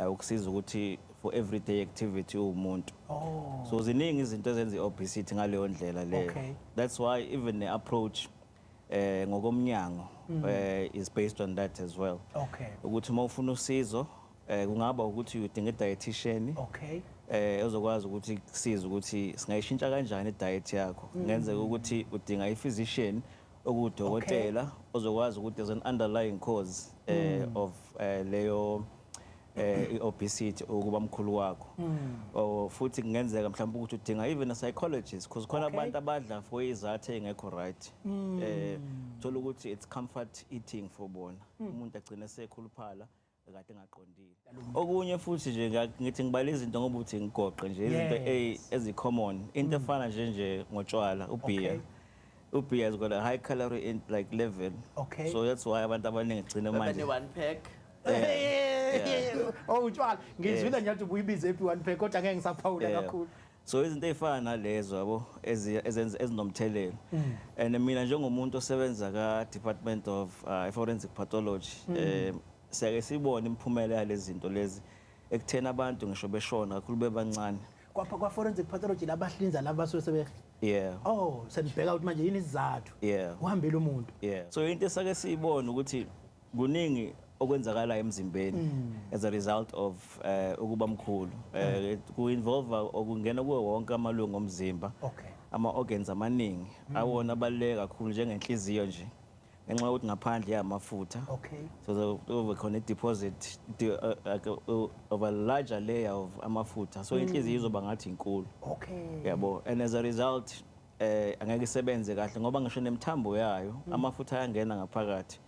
ukusiza ukuthi for everyday activity umuntu. So ziningi izinto ezenza i-obesity ngaleyo ndlela leyo. That's why even the approach ngokomnyango is based on that as well, ukuthi uma ufuna usizo Kungaba ukuthi udinga i-dietitian ozokwazi ukuthi kusize ukuthi singayishintsha kanjani i-diet yakho. Kungenzeka ukuthi udinga i-physician, okudokotela ozokwazi ukuthi there's an underlying cause of leyo i-obesity, ukuba mkhulu wakho. Or futhi kungenzeka mhlawumbe ukuthi udinga even a psychologist, because khona abantu abadla for izathu engekho right. Thola ukuthi it's comfort eating for bona, umuntu agcine sekhuluphala kade engaqondile. Okunye futhi nje, ngithi ngibala izinto ngoba uthi ngigoqe nje izinto ezi-common, into efana nje ngotshwala, ubhiya. Ubhiya has got a high calorie in like level. So that's why abantu abaningi gcine manje Bebe one pack. Oh, utshwala, ngizwile nje ukuthi ubuyibize ephi one pack, kodwa ngeke ngisaphawula kakhulu. So izinto ey'fana nalezo, yabo, ezenza ezinomthelela. And mina njengomuntu osebenza ka-Department of Forensic Pathology, siyake sibone imiphumela yalezi zinto lezi ekutheni abantu ngisho beshona kakhulu bebancane. Kwapha kwa-forensic pathology, labahlinza laba basuke sebe Oh, senibheka ukuthi manje yini isizathu uhambile umuntu. Yeah, so into esake siyibone ukuthi kuningi okwenzakalayo emzimbeni as a result of ukuba mkhulu. Ku-involve okungena kuwo wonke amalungu omzimba, ama-organs amaningi awona abaluleke kakhulu, njengenhliziyo nje, ngenxa yokuthi ngaphandle yamafutha. So kuba khona i-deposit like, of a larger layer of amafutha, so inhliziyo izoba ngathi inkulu. Yabo, and as a result angeke isebenze kahle, ngoba ngisho nemithambo yayo amafutha ayangena ngaphakathi,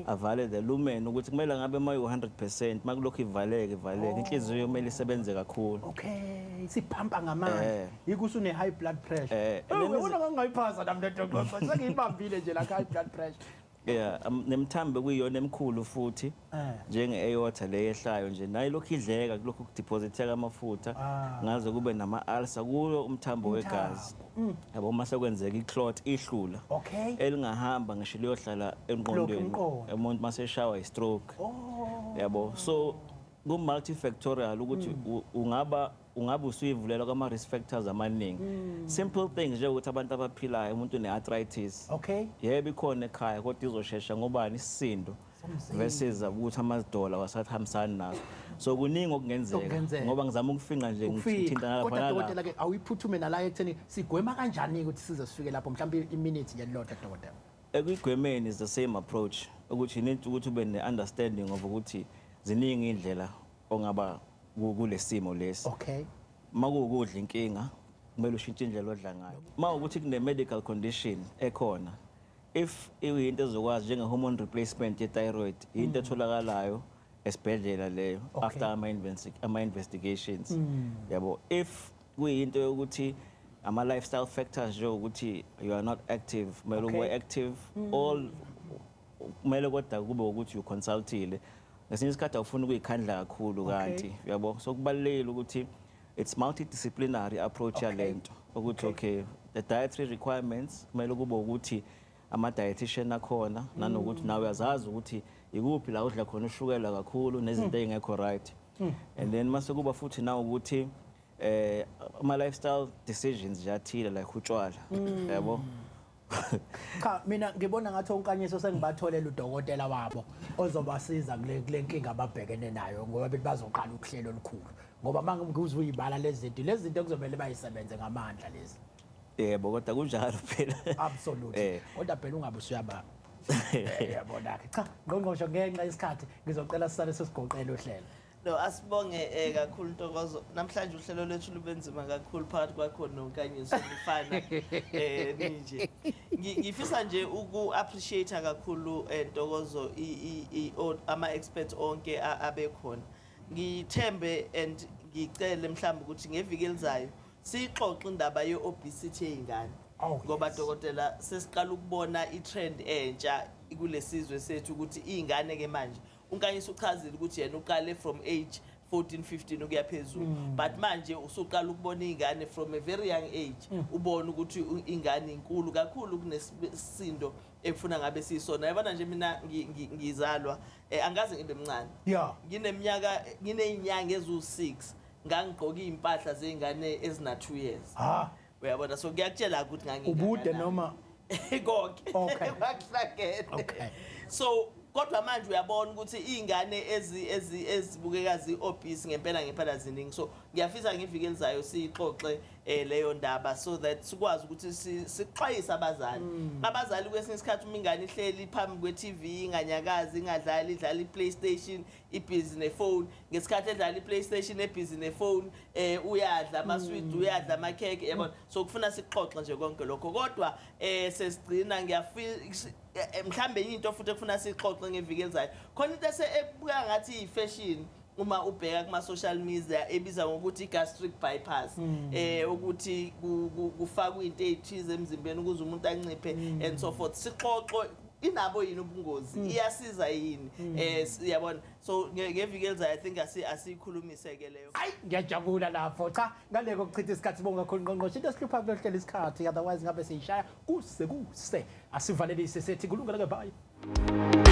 avale the lumen, ukuthi kumele ngabe uma 100%, makulokhu ivaleke ivaleke, inhliziyo kumele isebenze kakhulu. Okay, siphampa ngamandla. Yikuthi une high blood pressure. And then Uyabona, ngangayiphasa nami lento, sengiyibambile nje la high blood pressure. Yeah, nemthambo kuyiyona emkhulu futhi, njenge-aorta le yehlayo nje, nayo lokhu idleka, kulokhu kudepositheka amafutha, ngaze kube nama-ulcer kuyo umthambo wegazi. Yabo, uma sekwenzeka i-clot ihlula elingahamba ngisho liyohlala engqondweni, umqondo. Umuntu maseshawa i-stroke. Yabo, so ku-multifactorial ukuthi ungabe usuyivulela kwama-risk factors amaningi. Simple things njengokuthi abantu abaphilayo, umuntu une-arthritis, yebo, ikhona ekhaya, kodwa izoshesha ngobani isisindo Somzimba. Versus ukuthi amadola wasahambisani naso. So kuningi okungenzeka, Okungenzeka. ngoba ngizama ukufinqa nje, Ukufika. ngithinta nalapha Kodwa nalapha. dokotela ke, awuyiphuthume nala ekutheni sigwema kanjani ukuthi size sifike lapho, mhlawumbe iminute nje elilodwa, dokotela. Ekuyigwemeni is the same approach, ukuthi you need ukuthi ube ne-understanding of ukuthi ziningi indlela ongaba kule simo lesi. Uma kuwukudla inkinga, kumele ushintshe indlela odla ngayo. Uma ukuthi kune-medical condition ekhona, if iyinto ezokwazi njenge-hormone replacement ye-thyroid, into etholakalayo esibhedlela leyo, after ama-investigations, yabo. If kuyinto yokuthi ama-lifestyle factors, njengokuthi you are not active, kumele ube active all, kumele kodwa kube ukuthi uconsultile. Ngesinye isikhathi awufuni ukuyikhandla kakhulu, kanti uyabo, so kubalulekile ukuthi it's multidisciplinary approach yalento, ukuthi okay, the dietary requirements kumele kube ukuthi ama-dietitian akhona, nanokuthi nawe uyazazi ukuthi ikuphi la udla khona ushukela kakhulu nezinto ey'ngekho right. And then mase kuba futhi na ukuthi ama-lifestyle decisions nje athile, like utshwala, yabo. Cha, mina ngibona ngathi onkanyiso sengibatholela udokotela wabo ozobasiza kule nkinga ababhekene nayo, ngoba bethi bazoqala uhlelo olukhulu, ngoba manje uyibala lezi zinto kuzomela bayisebenze ngamandla lezi. Yebo, kodwa kunjalo phela. Absolutely. Kodwa phela ungabe usuyaba, yabona ke. Cha, ngqongqosho, ngenxa yesikhathi ngizocela sisale sesigoqela uhlelo. No, asibonge kakhulu, Ntokozo. Namhlanje uhlelo lwethu lubenzima kakhulu phakathi kwakho noNkanyiso, nifana ninje. Ngifisa nje uku appreciate kakhulu, Ntokozo, ama experts onke abekhona. Ngithembe and ngicele mhlawumbe ukuthi ngeviki elizayo siyixoxe indaba ye-obesity yey'ngane. Oh, Ngoba yes. dokotela, sesiqala ukubona i-trend entsha kulesizwe sethu ukuthi iy'ngane ke manje, uNkanyiso uchazile ukuthi yena uqale from age 14 15 ukuya phezulu, but manje usuqala ukubona iy'ngane from a very young age, ubone ukuthi ingane inkulu kakhulu kunesisindo ekufuna ngabe siyisona. Yabona nje, mina ngizalwa angaze ngibe mncane, ngineminyaka, nginey'nyanga eziwu-6, ngangigqoka iy'mpahla zey'ngane ezina-2 years. Uyabona, so kuyakutshela ukuthi Ubude ngangingakanani. noma Konke. Okay. Kwakuhlangene. Okay. So Kodwa manje uyabona ukuthi iy'ngane ezibukeka zi-obese ngempela ngempela ziningi. So ngiyafisa ngeviki elizayo siyixoxe leyo ndaba, so that sikwazi ukuthi sixwayise abazali. Abazali kwesinye isikhathi, uma ingane ihleli phambi kwe-TV, inganyakazi, ingadlali, idlala i-PlayStation, ibhizi nefoni. Ngesikhathi edlala i-PlayStation, ebhizi nefoni, uyadla amaswidi, uyadla amakhekhe, yabona. So kufuna sixoxe nje konke lokho. Kodwa sesigcina, ngiyafisa mhlambe enye into futhi ekufuna sixoxe ngeviki elizayo, khona into ebuka ngathi iyi-fashion uma ubheka kuma-social media, ebiza ngokuthi i-gastric bypass, ukuthi kufakwe into ey'thize emzimbeni ukuze umuntu anciphe and so forth. Sixoxe, inabo yini ubungozi, iyasiza yini, yabona. So ngeviki elizayo, I think asiyikhulumise-ke leyo. Hayi, ngiyajabula lapho. Cha, ngale kokuchitha isikhathi, bonga kakhulu, ngqongqoshe. Into esihlupha kulo hlelo isikhathi, otherwise ngabe siyishaya kuse kuse. Asivalelise sethi kulungele ke, bye.